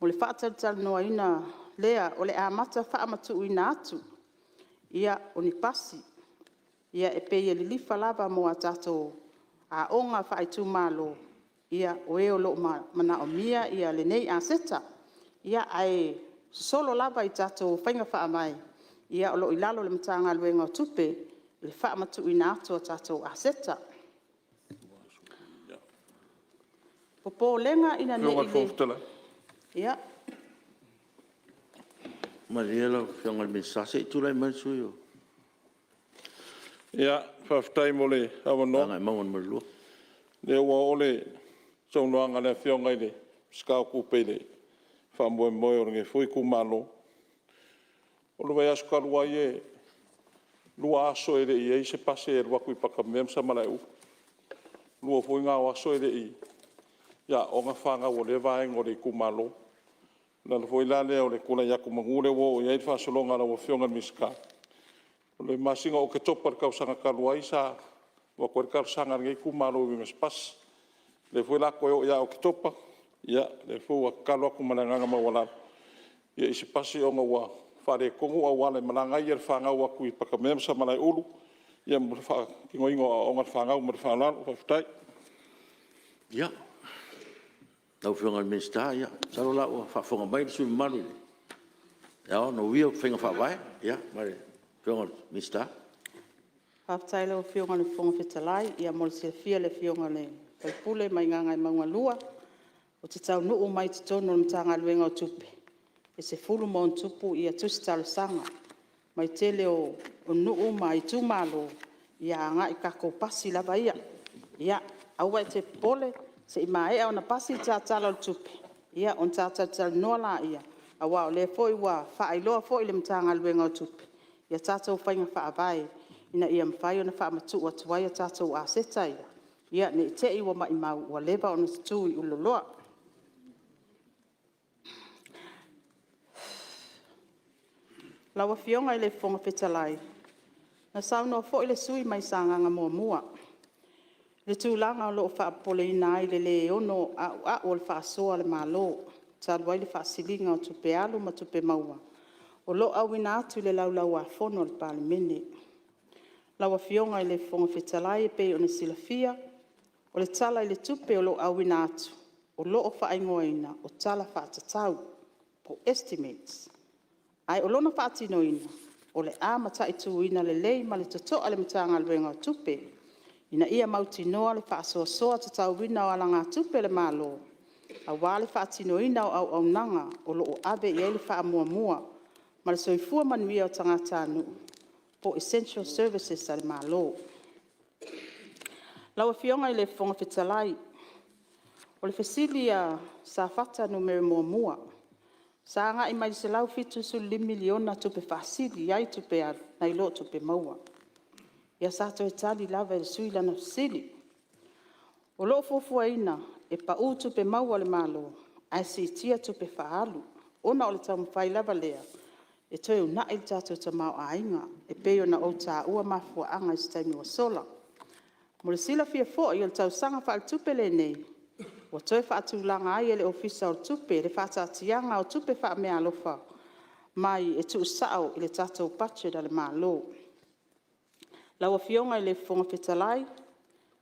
mo le faatalatalanoaina lea o le amata faamatuuina atu o ni pasi. E pei e lilifa lava mo a tatou aoga faaitumalo, o e o lo o manaomia lenei aseta. Ae sosolo lava i tatou faiga faavae o lo o i lalo o le Matagaluega o Tupe le faamatuuina atu o tatou aseta. Popolega ina ne i... Malie lau Afioga i le Minisita, se i tulai mai le sui Faafetai mo le avanoa. 2. O lea ua oo le saunoaga a le Afioga i le Minisita o Tupe i le faamoemoe o lenei foi itumalo. O le vaiaso talu ai e 2 aso e le i i ai se pasi e alu atu i Patamea ma Samalaeulu. O le lua foi lena o aso e le i aoga fanau a lea vaega o le itumalo. O le ala foi la lea o le tulai atu meamanu o lea ua oo i ai le faasologa a lau Afioga i le Minisita. O le masina o Oketopa i le tausaga talu ai sa avatu ai le talosaga a lenei itumalo e uiga i se pasi. O lea foi o le a toe oo ia Oketopa, ia o lea foi ua tatalo atu ma le agaga maualalo i se pasi ona ua faaletonu auala e malaga ai le fanau atu i Patamea ma Samalaeulu mo le faatinoina o aoaoga a le fanau. Ma le faaaloalo faafetai. Ia, lau Afioga i le Minisita, masalo o la e ua faafofoga mai le sui usufono mamalu, e ao ona uia faiga faavae. Lau Afioga i le Minisita. Faafetai i lau Afioga i le Fofoga Fetalai. Ia mo le silafia e le Afioga i le sui usufono mai Gagaemauga 2, ou te taunuu mai i totonu o le Matagaluega o Tupe, e 10+ tusi talosaga mai le tele o nuu ma itumalo agai i tatou pasi lava ia. Ia, aua e te popole, se i maea ona pasi le ta Tala o le Tupe, ona ta talatalanoa lea, aua o lea foi ua faailoa foi i le Matagaluega o Tupe tatou faiga faavae ina ia mafai ona faamatuu atu ai tatou aseta ia, ne i te i ua maumau ua leva ona tutu i Ululoloa. Lau Afioga i le Fofoga Fetalai, na saunoa foi le sui usufono mai Sagaga 1 i le tulaga o lo o faapopoleina ai i le le ono auau o le faasoa a le Malo talu ai le faasiliga o tupe alu ma tupe maua o lo o auina atu i le Laulau-a-Fono a le Palemene. Lau Afioga i le Fofoga Fetalai e pei ona silafia, o le Tala o le Tupe o lo o auina atu, o lo o faaigoaina o Tala Faatatau po o estimates. Ae o lona faatinoina, o le a mataituina lelei ma le totoa e le Matagaluega o Tupe, ina ia mautinoa le faasoasoa tatauina o alagatupe a le Malo, aua le faatinoina o auaunaga o lo o ave i ai le faamuamua ma le soifua manuia o tagatanuu, po o essential services a le Malo. Lau Afioga i le Fofoga Fetalai, o le fesili a Safata 1, sa agai mai i le $175 miliona tupe faasili ai tupe alu nai lo tupe maua. Ia sa toe tali lava e le sui usufono lana fesili. O lo o fuafuaina e pau tupe maua a le Malo ae siitia tupe faaalu, ona o le taumafai lava lea e toe uunai le tatou tamaoaiga, e pei ona ou taua mafuaaga i se taimi ua sola. Mo le silafia foi o le tausaga faaletupe lenei, ua toe faatulaga ai e le Ofisa o le Tupe le faataatiaga o tupe faameaalofa mai e tuusao i le tatou budget a le Malo. Lau Afioga i le Fofoga Fetalai,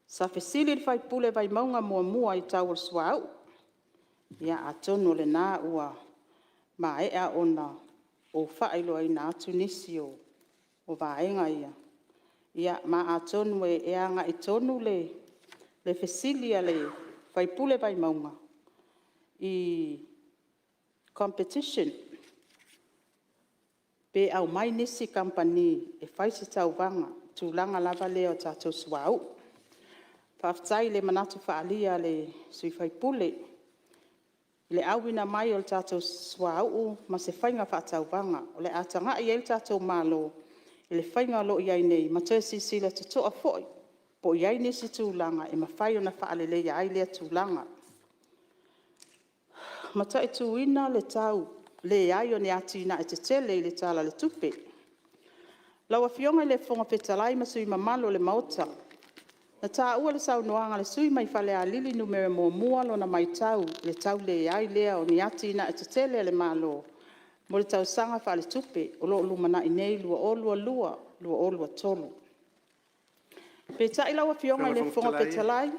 sa fesili le sui usufono o Vaimauga 1 i le tau o le suauu. Ia atonu o lena ua maea ona ou faailoaina atu nisi o vaega ia, ma atonu e agai tonu le fesili a le sui usufono o Vaimauga i competition, pe aumai nisi kamupani e fai se tauvaga i le tulaga lava lea o le tatou suauu. Faafetai i le manatu faaalia a le sui usufono i le auina mai o le tatou suauu ma se faiga faatauvaga. O le a tagai i ai le tatou Malo i le faiga o lo o i ai nei ma toe silasila totoa foi po o i ai nisi tulaga e mafai ona faaleleia ai lea tulaga. Mataituina le tau leai o ni atinae tetele i le Tala o le Tupe. Lau Afioga i le Fofoga Fetalai ma sui usufono mamalu o le Maota, na taua i le saunoaga a le sui usufono mai Falealili 1 lona matau i le tau leai lea o ni atinae tetele a le Malo mo le tausaga faaletupe o lo o lumanai nei 2022/2023. Peitai lau Afioga i le Fofoga Fetalai...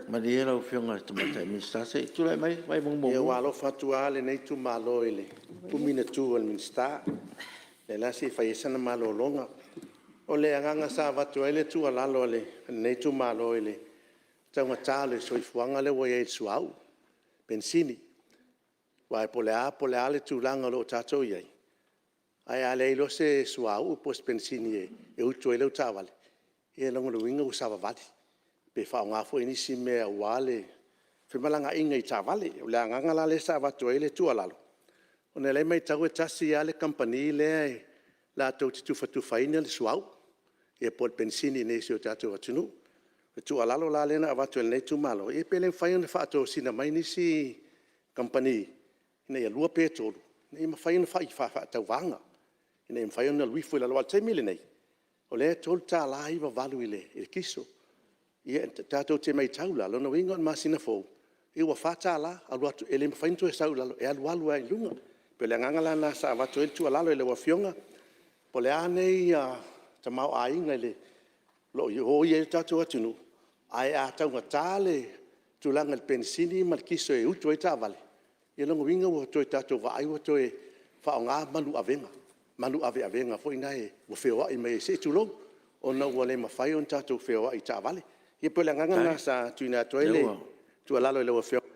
Malie lau Afioga i le Tamaitai Minisita, se i tulai mai Vaimauga 1. Ia ua alofa atu lava lenei itumalo i le umi na tu a le Minisita, o lea la se i fai ai sana malologa. O le agaga sa avatu ai le tuualalo a lenei itumalo i le taugata o le soifuaga lea ua i ai i le suauu, penisini. Aua po o le a lava le tulaga o lo o tatou i ai, Ae a leai loa se suauu po o se penisini e utu ai lau taavale, ia o lona uiga ua savavali, pe faaaoga foi nisi mea aua le femalagaaiga i taavale. O le agaga la lea sa avatu ai le tuualalo, ona o lea e matau e tasi lava le kamupani lea latou te tufatufaina le suauu po o le penisini i inei i si o tatou atunuu. O le tuualalo la lea na avatu e lenei itumalo, ia pe le mafai ona faatosina mai nisi kamupani ina ia 2 pe 3, ina ia mafai ona fai faatauvaga, ina ia mafai ona alu ifo i lalo. Aua o le taimi lenei, o lea e $3.98 i le kiso. Ia tatou te matau la, o lona uiga o le masina fou, ia ua $4, alu atu, e le mafai ona toe sau i lalo, e alu alu lava i luga. E pei o le agaga la lena sa avatu ai le tuualalo i lau Afioga, po o le a lenei tamaoaiga o lo o oi ai le tatou atunuu, ae a taugata le tulaga i le penisini ma le kiso e utu ai taavale, ia o lona uiga ua tatou vaai ua toe faaaoga manu manu aveavega foi na ua feoai mai ai se i tulou, ona ua le mafai ona tatou feoai i taavale. Ia pei o le agaga lena sa tuuina atu ai le tuualalo i lau Afioga.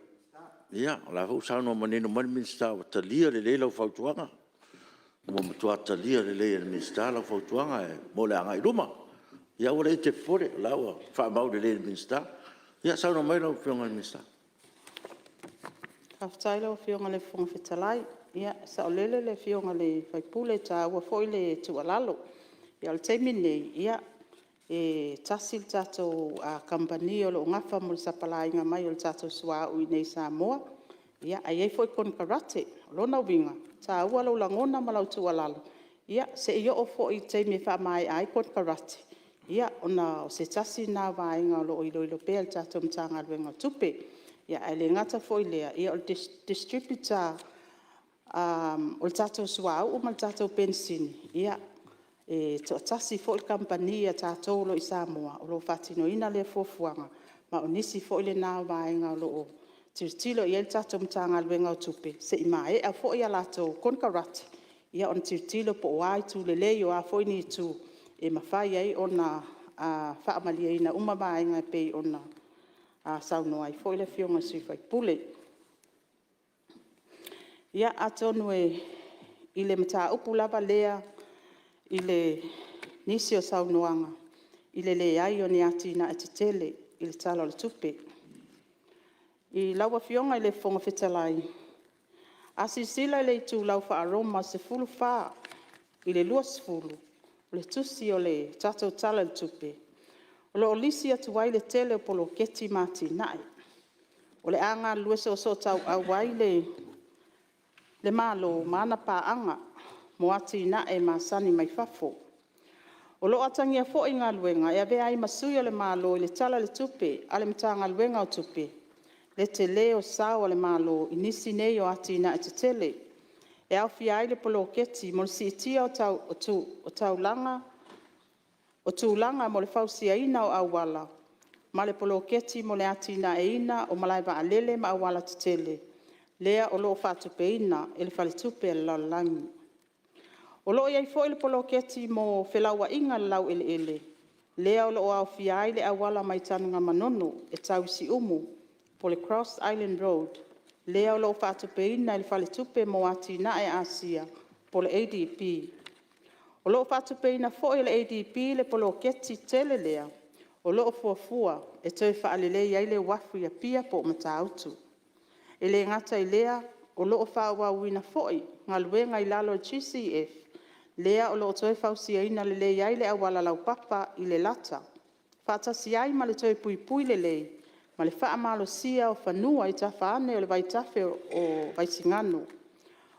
Ia, o la e foi ua saunoa manino mai le Minisita ua talia lelei lau fautuaga. Ua matua talia lelei e le Minisita lau fautuaga mo le agai i luma. Ia aua laia e te popole, o la e ua faamau lelei e le Minisita. Ia saunoa mai lau Afioga i le Minisita. Faafetai lau Afioga i le Fofoga Fetalai. Ia, e saolele le Afioga i le sui usufono, e taua foi le tuualalo. O le taimi lenei, e tasi le tatou kamupani o lo o nafa ma le sapalala mai o le tatou suauu iinei i Samoa, ae i ai foi konekarate. O lona uiga, e taua lou lagona ma lau tuualalo, ia se i oo foi i le taimi e faamaea ai konekarate, ia ona o se tasi lena o vaega o lo o iloilo pea e le tatou Matagaluega o Tupe. Ae le gata foi i lea, o le distributor o le tatou suauu ma le tatou penisini, e toatasi foi le kamupani a tatou o lo o i Samoa o lo o faatinoina lea fuafuaga, ma o nisi foi na o vaega o lo o tilotilo i ai le tatou Matagaluega o Tupe, se i maea foi a latou konekarate, ona tilotilo po o a itu lelei, o a foi itu e mafai ai ona faamalieina uma vaega e pei ona saunoa ai foi le Afioga i le sui usufono. Ia, atonu i le mataupu lava lea i nisi o saunoaga i le leai o ni atinae tetele i le Tala o le Tupe. Lau Afioga i le Fofoga Fetalai, a silasila i le itulau faa-Roma 14 i le 20 o le tusi o le tatou Tala o le Tupe, o lo o lisi atu ai le tele o poloketi ma atinae. O le a galulue soosootauau ai le Malo ma ana paaga mo atinae masani mai fafo. O lo o atagia foi galuega e avea ai ma sui o le Malo i le Tala o le Tupe a le Matagaluega o Tupe, le tele o sao a le Malo i nisi nei o atinae tetele, e aofia ai le poloketi mo le siitia o tulaga mo le fausiaina o auala ma le poloketi mo le atinaeina o malaevaalele ma aualatetele, lea o lo o faatupeina e le Faletupe o le Lalolagi. O lo o i ai foi le poloketi mo felauaiga i le laueleele, lea o lo o aofia ai le auala mai Tanugamanono e tau i Siumu, po o le cross island road, lea o lo o faatupeina e le Faletupe mo Atinae a Asia po o le ADB. O lo o faatupeina foi e le ADB le poloketi tele lea, o lo o fuafua e toe faaleleia ai le uafu i Apia po o Matautu. E le gata i lea, o lo o faaauauina foi galuega i lalo o le GCF, lea o lo o toe fausiaina lelei ai le auala laupapa i Lelata, faatasi ai ma le toe puipui lelei ma le faamalosia o fanua i autafa ane o le vaitafe o Vaisigano.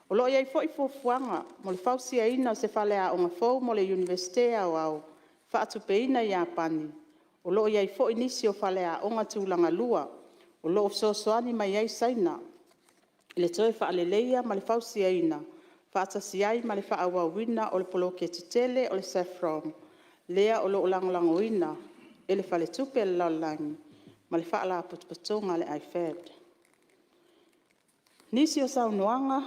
O lo o i ai foi fuafuaga mo le fausiaina o se faleaoga fou mo le Iunivesite Aoao, faatupeina e Iapani. O lo o i ai foi nisi o faleaoga tulagalua o lo o fesoasoani mai ai Saina i le toe faaleleia ma le fausiaina, faatasi ai ma le faaauauina o le poloketi tele o le SAFPROM, lea o lo o lagolagoina e le Faletupe o le Lalolagi ma le Faalapotopotoga a le IFAT. O nisi o saunoaga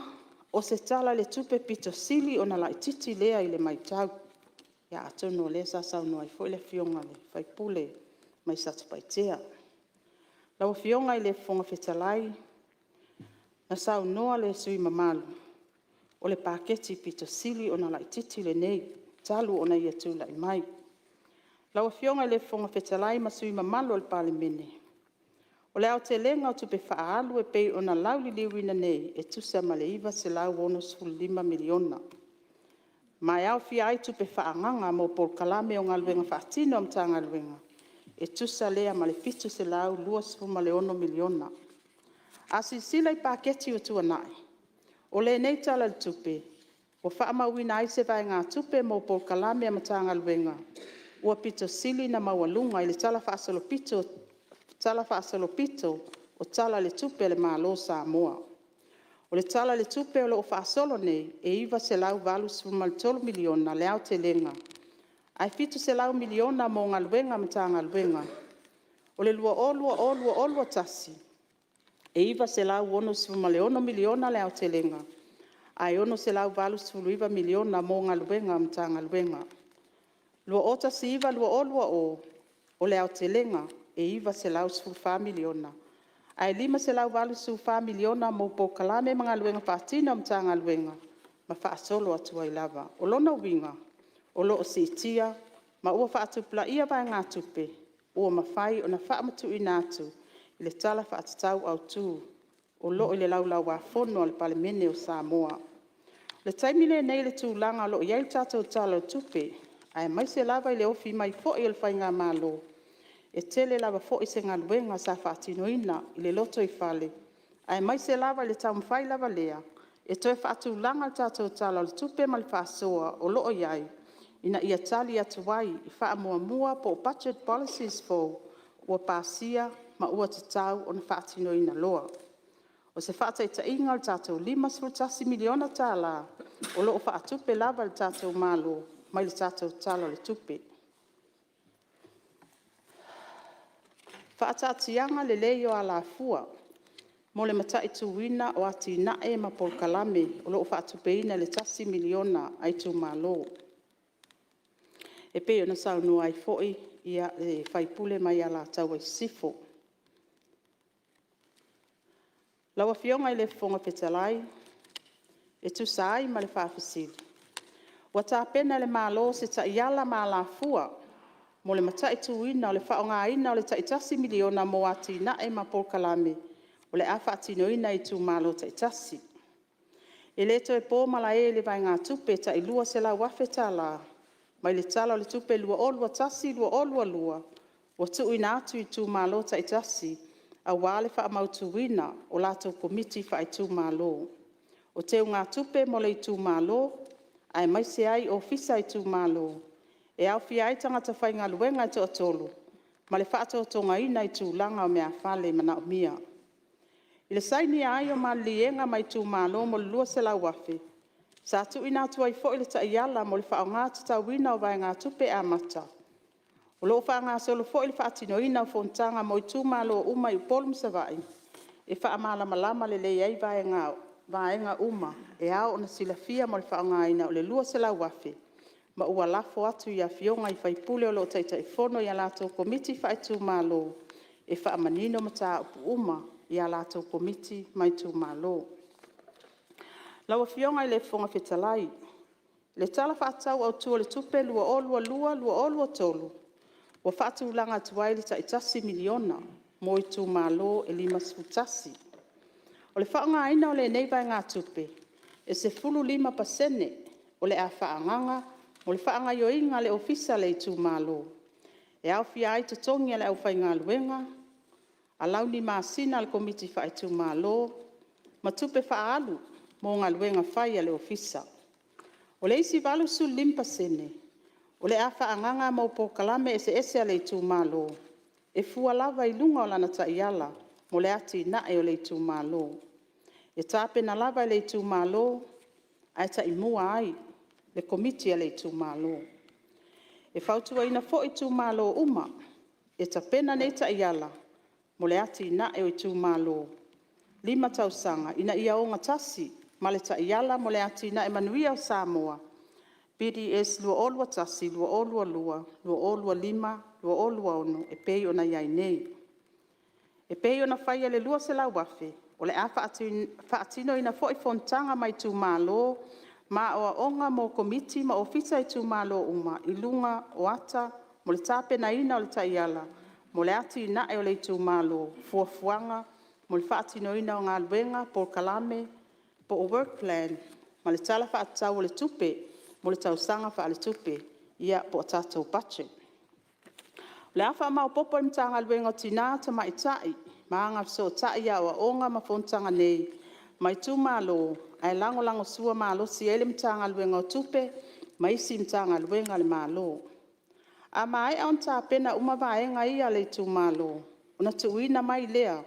o se Tala o le Tupe aupito sili ona laitiiti lea i le matau. Ia atonu o lea sa saunoa ai foi le Afioga i le sui usufono mai Satupaitea. Lau Afioga i le Fofoga Fetalai, na saunoa le sui usufono mamalu, O le Paketi pito sili ona laitiiti lenei talu ona ia tulai mai. Lau Afioga i le Fofoga Fetalai ma sui usufono mamalu o le Palemene, O le aotelega o tupe faaalu e pei ona lauliliuina nei, e tusa ma le $965 miliona. Ma e aofia ai tupe faaagaga mo polokalame o galuega faatino a Matagaluega, e tusa lea ma le $726 miliona. A silasila i Paketi ua tuanai, o lenei Tala o le Tupe, ua faamauina ai se vaegatupe mo polokalame a Matagaluega ua pito sili ona maualuga i le Tala Faasolopito o Tala o le Tupe a le Malo o Samoa. O le Tala o le Tupe o lo o faasolo nei, e $983 miliona le aotelega, ae $700 miliona mo galuega a Matagaluega. O le 2020/2021, e $966 miliona le aotelega, ae $689 miliona mo galuega a Matagaluega. 2019/2020, o le aotelega e $914 miliona, ae $584 miliona mo polokalame ma galuega faatino a Matagaluega ma faasolo atu ai lava. O lona uiga, o lo o siitia ma ua faatupulaia vaegatupe ua mafai ona faamatuuina atu i le Tala Faatatau Autu o lo o i le Laulau-a-Fono a le Palemene o Samoa. O le taimi lenei i le tulaga o lo o i ai le tatou Tala o le Tupe, aemaise lava i le ofi mai foi o le Faigamalo, e tele lava foi se galuega sa faatinoina i le lotoifale, aemaise lava i le taumafai lava lea, e toe faatulaga le tatou Tala o le Tupe ma le faasoa o lo o i ai, ina ia tali atu ai i faamuamua po o Budget Policies fou ua pasia ma ua tatau ona faatinoina loa. O se faataitaiga o le tatou $51 miliona o lo o faatupe lava e le tatou Malo mai i le tatou Tala o le Tupe. Faataatiaga lelei o alafua mo le mataituina o atinae ma polokalame o lo o faatupeina i le $1 miliona a itumalo. E pei ona saunoa ai foi le sui usufono mai Alataua Sisifo. Lau Afioga i le Fofoga Fetalai, e tusa ai ma le faafesili, ua tapena e le Malo se taiala ma alafua mo le mataituina o le faaaogaina o le tai $1 miliona mo atinae ma polokalame o le a faatinoina e itumalo taitasi. E le toe po malae i le vaegatupe e tai $200,000 mai i le Tala o le Tupe 2021/2022 ua tuuina atu i itumalo taitasi aua le faamautuina o latou Komiti Faaitumalo. O teugatupe mo le itumalo aemaise ai Ofisa o itumalo, e aofia ai tagata faigaluega e toa 3, ma le faatotogaina i tulaga o meafale manaomia. I le sainia ai o maliliega ma itumalo mo le $200,000, sa tuuina atu ai foi le taiala mo le faaoga tatauina o vaegatupe amata. O lo o faagasolo foi le faatinoina o fonotaga mo itumalo uma i Upolu ma Savaii, e faamalamalama lelei ai vaega uma e ao ona silafia mo le faaaogaina o le $200,000 ma ua lafo atu i afioga i sui usufono o lo o Taitaifono i a latou Komiti Faaitumalo, e faamanino mataupu uma i a latou Komiti ma itumalo. Lau Afioga i le Fofoga Fetalai, o le Tala Faatatau Autu o le Tupe 2022/2023, ua faatulaga atu ai le tai $1 miliona mo itumalo e 51. O le faaaogaina o lenei vaegatupe, e 15% o le a faaagaga mo le faagaioiga o le Ofisa o le itumalo. E aofia ai totogi o le aufaigaluega, alauni masina a le Komiti Faaitumalo ma tupe faaalu mo galuega fai a le Ofisa. O le isi 85% o le a faaagaga mo polokalame eseese a le itumalo, e fua lava i luga o lana taiala mo le atinae o le itumalo. E tapena lava e le itumalo ae taimua ai le Komiti a le itumalo. E fautuaina foi itumalo uma, e tapena nei taiala mo le atinae o itumalo 5 tausaga, ina ia ogatasi ma le taiala mo le atinae manuia o Samoa PDS 2021/2022, 2025/2026 e pei ona i ai nei. E pei ona faia i le $200,000. O le a faatinoina foi fonotaga ma itumalo ma aoaoga mo Komiti ma Ofisa i itumalo uma i luga o ata mo le tapenaina o le taiala mo le atinae o le itumalo, fuafuaga mo le faatinoina o galuega, polokalame po o work plan ma le Tala Faatatau o le Tupe mo le tausaga faaletupe po o tatou budget. O le a faamaopoopo e le Matagaluega o Tina ma Tamaitai ma Agafesootai aoaoga ma fonotaga nei ma itumalo ae lagolagosua malosi i ai le Matagaluega o Tupe ma isi Matagaluega a le Malo. A maea ona tapena uma vaega ia a le itumalo, ona tuuina mai lea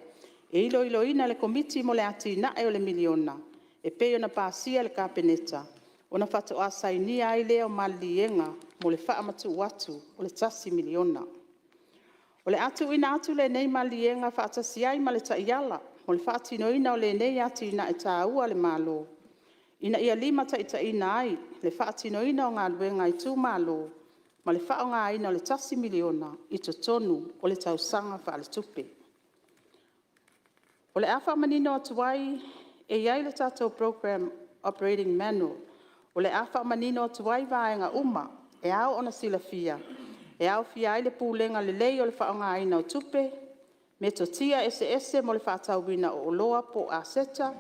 e iloiloina e le Komiti mo le Atinae o le Miliona e pei ona pasia e le Kapeneta, ona faatoa sainia ai lea o maliliega mo le faamatuu atu o le $1 miliona. O le a tuuina atu lenei maliliega faatasi ai ma le taiala mo le faatinoina o lenei atinae taua a le Malo, ina ia limataitaiina ai le faatinoina o galuega a itumalo ma le faaaogaina o le $1 miliona i totonu o le tausaga faaletupe. O le a faamanino atu ai, e i ai le tatou program operating manual o le a faamanino atu ai vaega uma e ao ona silafia e aofia ai le pulega lelei o le faaaogaina o tupe, metotia eseese mo le faatauina o oloa po o aseta,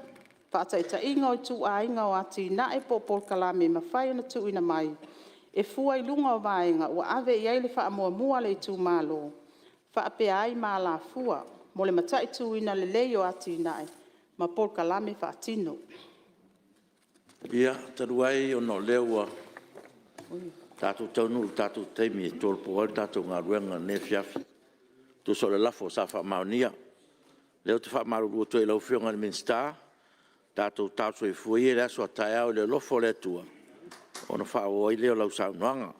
faataitaiga o ituaiga o atinae po o polokalame e mafai ona tuuina mai e fua i luga o vaega ua ave i ai le faamuamua a le itumalo, faapea ai ma alafua mo le mataituina lelei o atinae ma polokalame faatino. Ia, talu ai ona o lea ua tatou taunuu i le tatou taimi e tolopo ai le tatou galuega i lenei afiafi e tusa o le lafo sa faamaonia. O lea ou te faamalulu atu ai i lau Afioga i le Minisita, tatou talo soifua ia i le aso a taeao i le alofa o le Atua ona faaauau ai lea o lau saunoaga.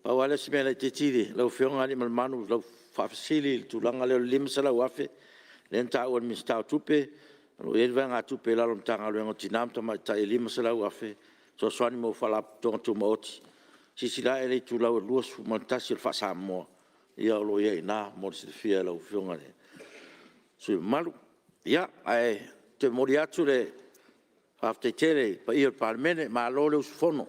Pau lava lea o si mea laitiiti lau Afioga Aliimalemanu i lau faafesili i le tulaga lea o le $500,000 lea na taua e le Minisita o Tupe, o lo o i ai le vaegatupe i lalo o le Matagaluega o Tina ma Tamaitai e $500,000 e fesoasoani mo Faalapotopotoga Tumaoti. Silasila ane i le itulau e 21 o le faa-Samoa, o lo o i ai i ina mo le silafia e lau Afioga i le sui usufono mamalu. Ia, ae ou te momoli atu le faafetai tele i le paia o le Palemene, malo le usufono.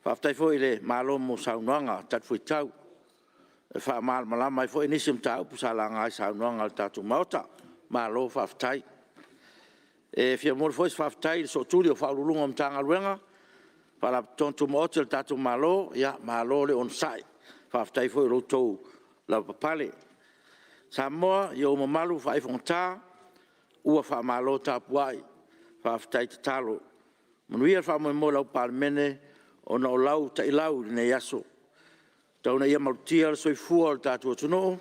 Faafetai foi i le Malo mo saunoaga talifuaitau e faamalamalama ai foi nisi o mataupu sa laga i saunoaga a le tatou Maota. Malo faafetai. E fia momoli foi se faafetai i le sootuli o Ofisa Sili o Pulega o Matagaluega ma Faalapotopotoga Tumaoti a le tatou Malo, malo le onosai, faafetai foi i lo outou lavapapale. Samoa i ou mamalu faaifogata, ua faamalo tapuai, faafetai tatalo. Manuia le faamoemoe o lau Palemene ona o lau ta'ilau i lenei aso. Tau ina ia malutia le soifua o le tatou atunuu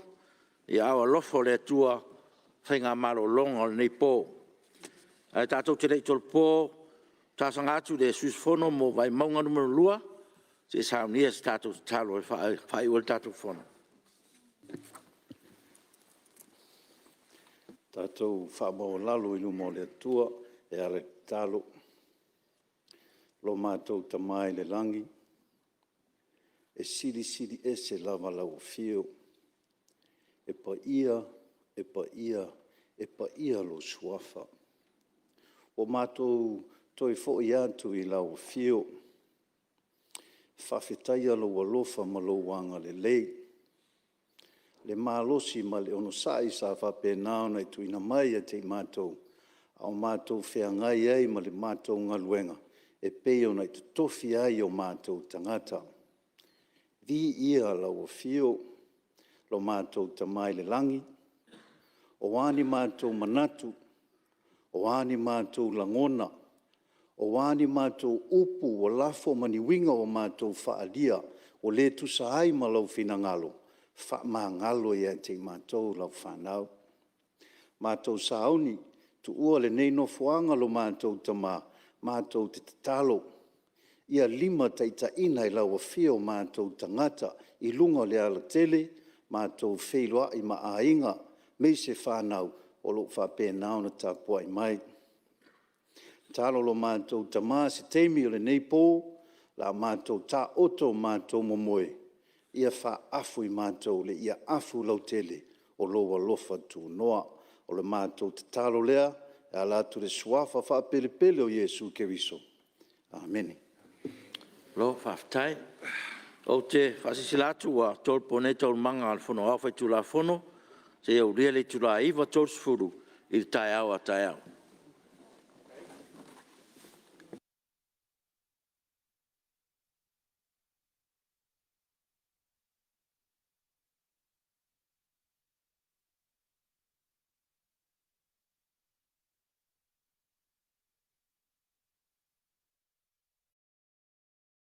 i aao alofa o le Atua i faiga malologa o lenei po. Ae tatou te le i tolopo, ou te talosaga atu i le sui usufono mo Vaimauga 2 se i saunia se tatou tatalo e faaiu ai le tatou Fono. Tatou faamaualalo i luma o le Atua e ala i le tatalo. Lo matou Tama i le lagi, e silisili ese lava lau afio, e paia, e paia, e paia lou Suafa. Ua matou toe foi atu i lau afio e faafetaia lou alofa ma lou agalelei, le malosi ma le onosai sa faapena ona e tuuina mai ia te i matou a o matou feagai ai ma le matou galuega e pei ona e tofia ai o matou tagata. Viia lau afio lo matou Tama i le lagi, o a ni matou manatu, o a ni matou lagona, o a ni matou upu ua lafo ma ni uiga ua matou faaalia ua le tusa ai ma lou finagalo, faamagalo ia te i matou lau fanau. Matou sauni, tuua lenei nofoaga lo matou Tama, matou te tatalo, ia limataitaiina i lau afio o matou tagata i luga o le alatele, matou feiloai ma aiga, aemaise fanau o lo o faapena ona tapuai mai. Tatalo lo matou Tama i se taimi o lenei po o le a matou taoto matou momoe, ia faaafu i matou i afu lautele o lou alofa tunoa. O le matou tatalo lea e ala atu i le Suafa faapelepele o Iesu Keriso. Amene. Malo faafetai. Ou te faasilasila atu ua tolopo nei Taualumaga a le Fono Aoao Faitulafono seia aulia le itula e 9:30 i le taeao a taeao.